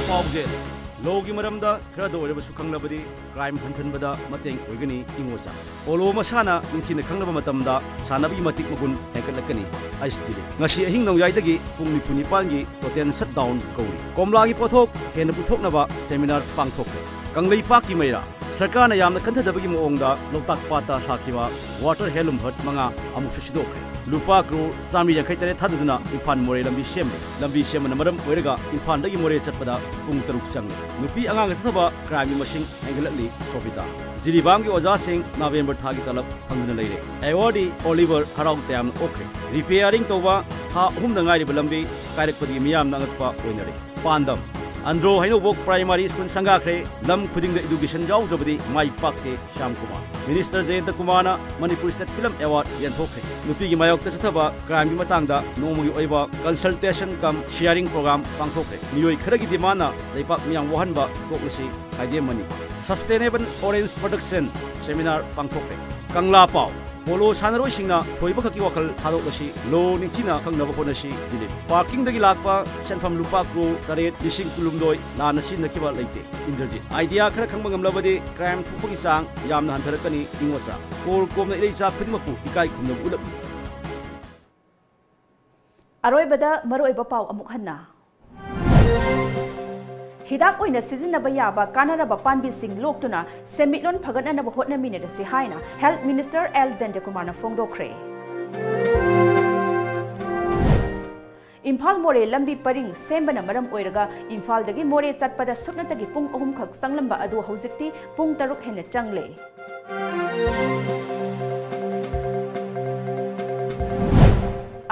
ꯄꯥꯎꯖꯦꯜ: ꯂꯣꯒꯤ ꯃꯔꯝꯗ ꯈꯔꯗ ꯑꯣꯏꯔꯕꯁꯨ ꯈꯪꯂꯕꯗꯤ ꯀ꯭ꯔꯥꯏꯝ ꯍꯟꯊꯟꯕꯗ ꯃꯇꯦꯡ ꯑꯣꯏꯒꯅꯤ꯫ ꯏꯉꯣꯆꯥ: ꯄꯣꯂꯣ ꯃꯁꯥꯟꯅ ꯅꯤꯡꯊꯤꯅ ꯈꯪꯂꯕ ꯃꯇꯝꯗ ꯁꯥꯟꯅꯕꯒꯤ ꯃꯇꯤꯛ ꯃꯒꯨꯟ ꯍꯦꯟꯒꯠꯂꯛꯀꯅꯤ꯫ ꯑꯩꯁ ꯗꯤꯂꯤꯞ: ꯉꯁꯤ ꯑꯍꯤꯡ ꯅꯣꯡꯌꯥꯏꯗꯒꯤ ꯄꯨꯡ ꯅꯤꯐꯨ ꯅꯤꯄꯥꯟꯒꯤ total shutdown ꯀꯧꯔꯤ꯫ ꯀꯣꯝꯂꯥꯒꯤ ꯄꯣꯠꯊꯣꯛ ꯍꯦꯟꯅ ꯄꯨꯊꯣꯛꯅꯕ seminar ꯄꯥꯡꯊꯣꯛꯈ꯭ꯔꯦ꯫ ꯀꯪꯂꯩꯄꯥꯛꯀꯤ ꯃꯩꯔꯥ: ꯁꯔꯀꯥꯔꯅ ꯌꯥꯝꯅ ꯈꯟꯊꯗꯕꯒꯤ ꯃꯑꯣꯡꯗ ꯂꯣꯛꯇꯥꯛ ꯄꯥꯠꯇ ꯁꯥꯈꯤꯕ water handloom hut ꯃꯉꯥ ꯑꯃꯨꯛꯁꯨ ꯁꯤꯗꯣꯛꯈ꯭ꯔꯦ꯫ ꯂꯨꯄꯥ ꯀ꯭ꯔꯣꯔ ꯆꯥꯃꯔꯤ ꯌꯥꯡꯈꯩ ꯇꯔꯦꯠ ꯊꯥꯗꯗꯨꯅ ꯏꯝꯐꯥꯜ ꯃꯣꯔꯦ ꯂꯝꯕꯤ ꯁꯦꯝꯂꯦ꯫ ꯂꯝꯕꯤ ꯁꯦꯝꯕꯅ ꯃꯔꯝ ꯑꯣꯏꯔꯒ ꯏꯝꯐꯥꯜꯗꯒꯤ ꯃꯣꯔꯦ ꯆꯠꯄꯗ ꯄꯨꯡ ꯇꯔꯨꯛ ꯆꯪꯂꯦ꯫ ꯅꯨꯄꯤ ꯑꯉꯥꯡꯒ ꯆꯠꯊꯕ ꯀ꯭ꯔꯥꯏꯝꯒꯤ ꯃꯁꯤꯡ ꯍꯦꯟꯒꯠꯂꯛꯂꯤ꯫ ꯁꯣꯕꯤꯇꯥ: ꯖꯤꯔꯤꯕꯥꯝꯒꯤ ꯑꯣꯖꯥꯁꯤꯡ ꯅꯕꯦꯝꯕꯔ ꯊꯥꯒꯤ ꯇꯂꯕ ꯐꯪꯗꯨꯅ ꯂꯩꯔꯦ꯫ ꯑꯦꯋꯥꯔꯗꯤ ꯑꯣꯂꯤꯚꯔ ꯍꯔꯥꯎ ꯇꯌꯥꯝꯅ ꯑꯣꯛꯈ꯭ꯔꯦ꯫ ꯔꯤꯄꯦꯌꯥꯔꯤꯡ ꯇꯧꯕ ꯊꯥ ꯑꯍꯨꯝꯗ ꯉꯥꯏꯔꯤꯕ ꯂꯝꯕꯤ ꯀꯥꯏꯔꯛꯄꯗꯒꯤ ꯃꯤꯌꯥꯝꯅ ꯑꯉꯛꯄ ꯑꯣꯏꯅꯔꯦ꯫ ꯄꯥꯟꯗꯝ: ꯑꯟꯗ꯭ꯔꯣ ꯍꯩꯅꯧꯕꯣꯛ ꯄ꯭ꯔꯥꯏꯃꯥꯔꯤ ꯁ꯭ꯀꯨꯜ ꯁꯪꯒꯥꯈ꯭ꯔꯦ꯫ ꯂꯝ ꯈꯨꯗꯤꯡꯗ education ꯌꯥꯎꯗ꯭ꯔꯕꯗꯤ ꯃꯥꯏ ꯄꯥꯛꯇꯦ꯫ ꯁ꯭ꯌꯥꯝ ꯀꯨꯃꯥꯔ꯫ ꯃꯤꯅꯤꯁꯇꯔ ꯖꯌꯟꯇ ꯀꯨꯃꯥꯔꯅ ꯃꯅꯤꯄꯨꯔ ꯁ꯭ꯇꯦꯠ ꯐꯤꯂꯝ ꯑꯦꯋꯥꯔꯗ ꯌꯦꯟꯊꯣꯛꯈ꯭ꯔꯦ꯫ ꯅꯨꯄꯤꯒꯤ ꯃꯥꯌꯣꯛꯇ ꯆꯠꯊꯕ ꯀ꯭ꯔꯥꯏꯝꯒꯤ ꯃꯇꯥꯡꯗ ꯅꯣꯡꯃꯒꯤ ꯑꯣꯏꯕ consultation cum sharing program ꯄꯥꯡꯊꯣꯛꯈ꯭ꯔꯦ꯫ ꯃꯤꯑꯣꯏ ꯈꯔꯒꯤ ꯗꯤꯃꯥꯟꯅ ꯂꯩꯕꯥꯛ ꯃꯤꯌꯥꯝ ꯋꯥꯍꯟꯕ ꯇꯣꯛꯂꯁꯤ꯫ ꯈꯥꯏꯗꯦꯝꯃꯅꯤ꯫ Sustainable Orange Production seminar ꯄꯥꯡꯊꯣꯛꯈ꯭ꯔꯦ꯫ ꯀꯪꯂꯥ ꯄꯥꯎ: ꯄꯣꯂꯣ ꯁꯥꯟꯅꯔꯣꯏꯁꯤꯡꯅ ꯊꯣꯏꯕ ꯈꯛꯀꯤ ꯋꯥꯈꯜ ꯊꯥꯗꯣꯛꯂꯁꯤ, ꯂꯣ ꯅꯤꯡꯊꯤꯅ ꯈꯪꯅꯕ ꯍꯣꯠꯅꯁꯤ꯫ ꯗꯤꯂꯤꯞ: ꯄꯥꯔꯀꯤꯡꯗꯒꯤ ꯂꯥꯛꯄ ꯁꯦꯟꯐꯝ ꯂꯨꯄꯥ ꯀ꯭ꯔꯣꯔ ꯇꯔꯦꯠ ꯂꯤꯁꯤꯡ ꯀꯨꯟꯍꯨꯝꯗꯣꯏ ꯂꯥꯟꯅ ꯁꯤꯖꯤꯟꯅꯈꯤꯕ ꯂꯩꯇꯦ꯫ ꯏꯟꯗ꯭ꯔꯖꯤꯠ: idea ꯈꯔ ꯈꯪꯕ ꯉꯝꯂꯕꯗꯤ ꯀ꯭ꯔꯥꯏꯝ ꯊꯣꯛꯄꯒꯤ ꯆꯥꯡ ꯌꯥꯝꯅ ꯍꯟꯊꯔꯛꯀꯅꯤ꯫ ꯏꯉꯣꯆꯥ: ꯀꯣꯔ ꯀꯣꯝꯅ ꯏꯔꯩꯆꯥ ꯈꯨꯗꯤꯡꯃꯛꯄꯨ ꯏꯀꯥꯏ ꯈꯨꯝꯅꯕ ꯎꯠꯂꯛꯂꯤ꯫ ꯑꯔꯣꯏꯕꯗ ꯃꯔꯨꯑꯣꯏꯕ ꯄꯥꯎ ꯑꯃꯨꯛ ꯍꯟꯅ꯫ ꯍꯤꯗꯥꯛ ꯑꯣꯏꯅ ꯁꯤꯖꯤꯟꯅꯕ ꯌꯥꯕ ꯀꯥꯟꯅꯔꯕ ꯄꯥꯝꯕꯤꯁꯤꯡ ꯂꯣꯛꯇꯨꯅ ꯁꯦꯟꯃꯤꯠꯂꯣꯟ ꯐꯒꯠꯅꯅꯕ ꯍꯣꯠꯅꯃꯤꯟꯅꯔꯁꯤ ꯍꯥꯏꯅ Health Minister L ꯖꯌꯟꯇꯀꯨꯃꯥꯔꯅ ꯐꯣꯡꯗꯣꯛꯈ꯭ꯔꯦ꯫ Imphal Moreh ꯂꯝꯕꯤ ꯄꯔꯤꯡ ꯁꯦꯝꯕꯅ ꯃꯔꯝ ꯑꯣꯏꯔꯒ ꯏꯝꯐꯥꯜꯗꯒꯤ ꯃꯣꯔꯦ ꯆꯠꯄꯗ ꯁꯨꯞꯅꯇꯒꯤ ꯄꯨꯡ ꯑꯍꯨꯝꯈꯛ ꯆꯪꯂꯝꯕ ꯑꯗꯨ ꯍꯧꯖꯤꯛꯇꯤ ꯄꯨꯡ ꯇꯔꯨꯛ ꯍꯦꯟꯅ ꯆꯪꯂꯦ꯫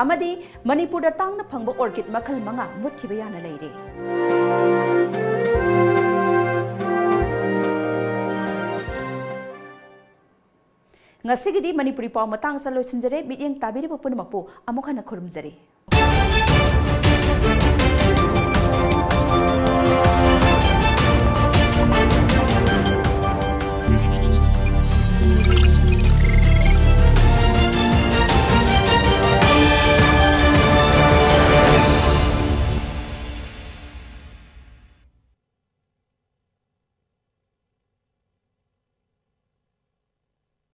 ꯑꯃꯗꯤ ꯃꯅꯤꯄꯨꯔꯗ ꯇꯥꯡꯅ ꯐꯪꯕ orchid ꯃꯈꯜ ꯃꯉꯥ ꯃꯨꯠꯈꯤꯕ ꯌꯥꯅ ꯂꯩꯔꯦ꯫ ꯉꯁꯤꯒꯤꯗꯤ ꯃꯅꯤꯄꯨꯔꯤ ꯄꯥꯎ ꯃꯇꯥꯡ ꯑꯁꯤꯗ ꯂꯣꯏꯁꯤꯟꯖꯔꯦ꯫ ꯃꯤꯠꯌꯦꯡ ꯇꯥꯕꯤꯔꯤꯕ ꯄꯨꯝꯅꯃꯛꯄꯨ ꯑꯃꯨꯛ ꯍꯟꯅ ꯈꯨꯔꯨꯝꯖꯔꯤ꯫